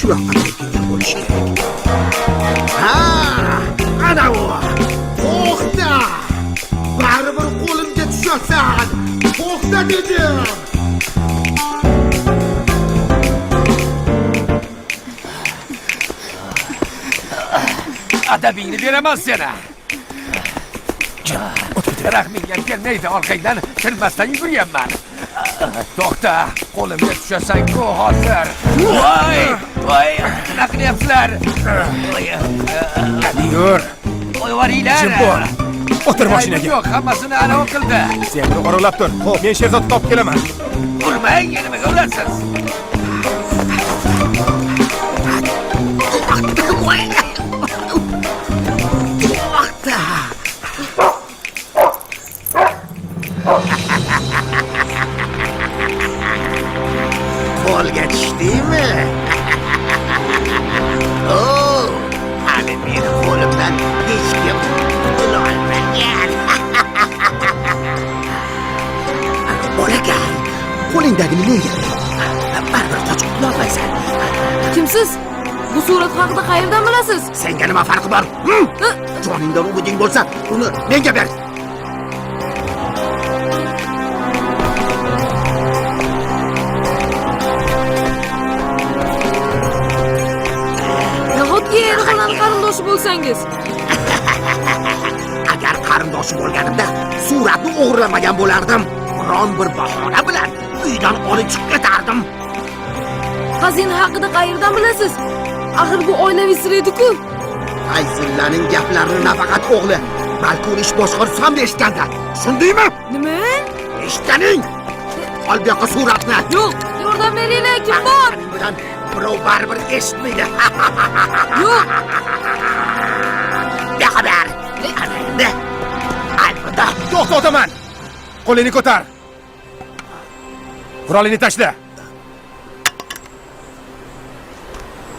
Shu yoqqa berkingan bo'lishi kerak. Ha, ana u. To'xta! Baribir qo'limga tushasan. To'xta dedim. Adabingni beraman seni. Rahming ham kelmaydi, orqangdan tinmasdan yuguryapman. To'xta, qo'limga tushasan-ku hozir. Voy, voy, nima qilyapsizlar? Hadi yur. Qo'yvoringlar. Jim bo'l. O'tir mashinaga. Yo'q, hammasini anavi qildi. Sen buni qoralab tur. Men Sherzodni topib kelaman. Urmang, nimaga urasiz? To'xta! Qo'lga tushdingmi? O, hali meni qo'limdan hech kim qutula olmagan. Bolakay, qo'lingdagini menga ber. Baribir qochib qutula olmaysan. Kimsiz? Bu surat haqida qayerdan bilasiz? Senga nima farqi bor? Joningdan umiding bo'lsa, uni menga ber. Qarindoshi bo'lsangiz. Agar qarindoshi bo'lganimda suratni o'g'irlamagan bo'lardim. Biron bir bahona bilan uydan olib chiqib ketardim. Xazina haqida qayerdan bilasiz? Axir bu oilaviy sir edi-ku. Fayzullaning gaplarini nafaqat o'g'li, balki uni ish boshqaruvchisi ham eshitgandi. Tushundingmi? Nima? Eshitganing? Ol bu yoqqa suratni. Yo'q, yordam beringlar, kim bor? Bilan birov baribir eshitmaydi. Yo'q. Bu yoqqa ber. Ana endi. Albatta. To'xtataman. Qo'lingni ko'tar. Qurolingni tashla.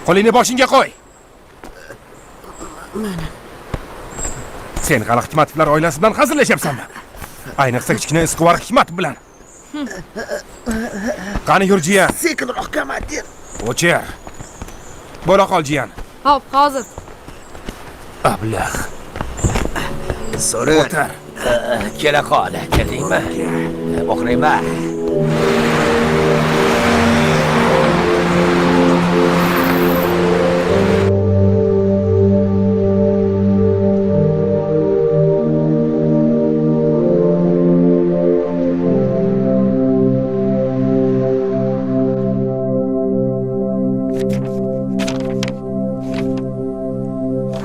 Qo'lingni boshingga qo'y. Mana. Sen hali Hikmatovlar oilasi bilan hazillashyapsanmi? Ayniqsa kichkina Izquvar Hikmatov bilan. Qani yur jiyan. Sekinroq komandir. O'chir. Bo'la qol jiyan. Hop, hozir. Ablah. So'ri. O'tir. Kela qol, keldingmi? O'qrayman.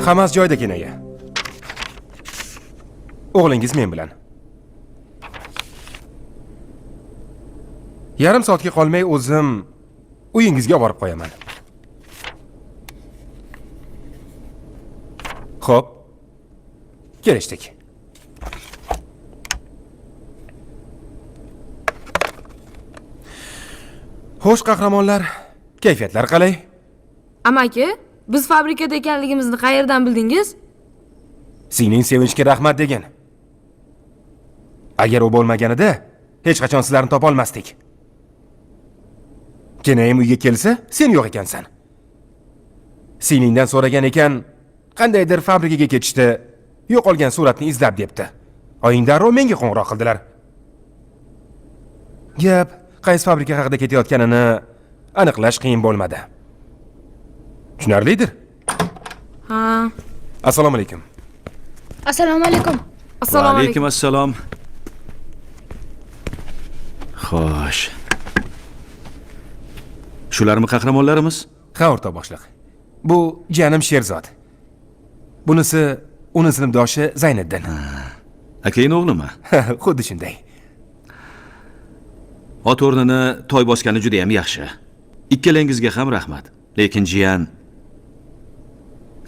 Hammasi joyida kenaya. O'g'lingiz men bilan. Yarim soatga qolmay o'zim uyingizga borib qo'yaman. Xo'p. Kelishdik. Xo'sh qahramonlar, kayfiyatlar qalay? Amaki, biz fabrikada ekanligimizni qayerdan bildingiz? Singling Sevinchga rahmat degin. Agar u bo'lmaganida hech qachon sizlarni topa olmasdik. Kenayim uyga kelsa, sen yo'q ekansan. Singlingdan so'ragan ekan, qandaydir fabrikaga ketishdi, yo'qolgan suratni izlab debdi. Oying darrov menga qo'ng'iroq qildilar. Gap qaysi fabrika haqida ketayotganini aniqlash qiyin bo'lmadi. Tushunarlidir? Ha. Assalomu alaykum. Assalomu alaykum. Assalomu alaykum assalom. Xo'sh. Shularmi qahramonlarimiz? Ha, o'rtoq boshliq. Bu jiyanim Sherzod. Bunisi uni sinfdoshi Zayniddin. Akangning o'g'limi? Xuddi shunday. Ot o'rnini toy bosgani juda ham yaxshi. Ikkalangizga ham rahmat. Lekin jiyan,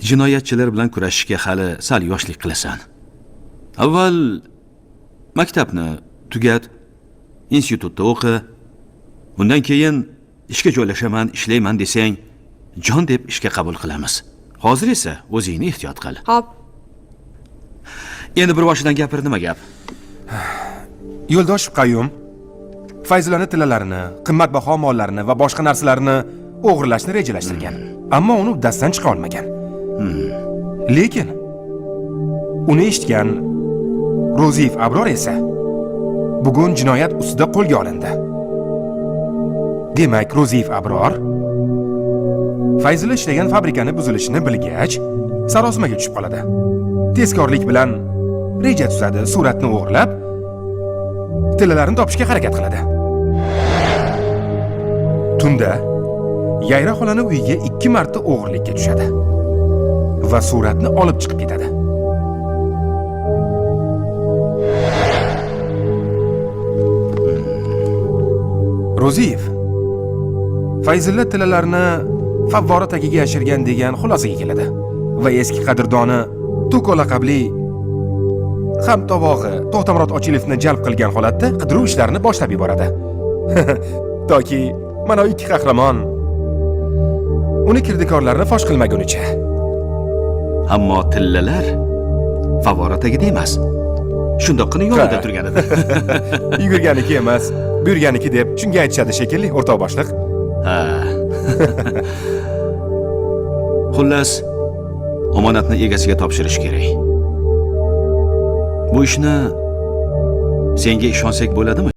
jinoyatchilar bilan kurashishga hali sal yoshlik qilasan. Avval maktabni tugat, institutda o'qi, undan keyin ishga joylashaman, ishlayman desang, jon deb ishga qabul qilamiz. Hozir esa o'zingni ehtiyot qil. Xo'p. Endi bir boshidan gapir, nima gap? Yo'ldosh Qayum Fayzullani tillalarini, qimmatbaho mollarini va boshqa narsalarni o'g'irlashni rejalashtirgan. Ammo uni uddasidan chiqa olmagan. Lekin uni eshitgan Ro'ziyev Abror esa bugun jinoyat ustida qo'lga olindi. Demak, Ro'ziyev Abror Fayzulla ishlagan fabrikani buzilishini bilgach, sarosimaga tushib qoladi. Tezkorlik bilan reja tuzadi, suratni o'g'irlab, tillalarini topishga harakat qiladi. Tunda Yayra xolani uyiga 2 marta o'g'irlikka tushadi va suratni olib chiqib ketadi. Ro'ziyev Fayzulla tillalarini favvora tagiga yashirgan degan xulosaga keladi va eski qadrdoni Tuko laqabli hamtovog'i To'xtamurod Ochilovni jalb qilgan holatda qidiruv ishlarini boshlab yuboradi. Toki mana ikki qahramon uni kirdikorlarini fosh qilmagunicha. Ammo tillalar favvora tagida emas. Shundoqqina yonida turgan edi. Yugurganiki emas, buyurganiki deb shunga aytishadi shekilli, o'rtoq boshliq. Ha. Xullas, omonatni egasiga topshirish kerak. Bu ishni senga ishonsak bo'ladimi?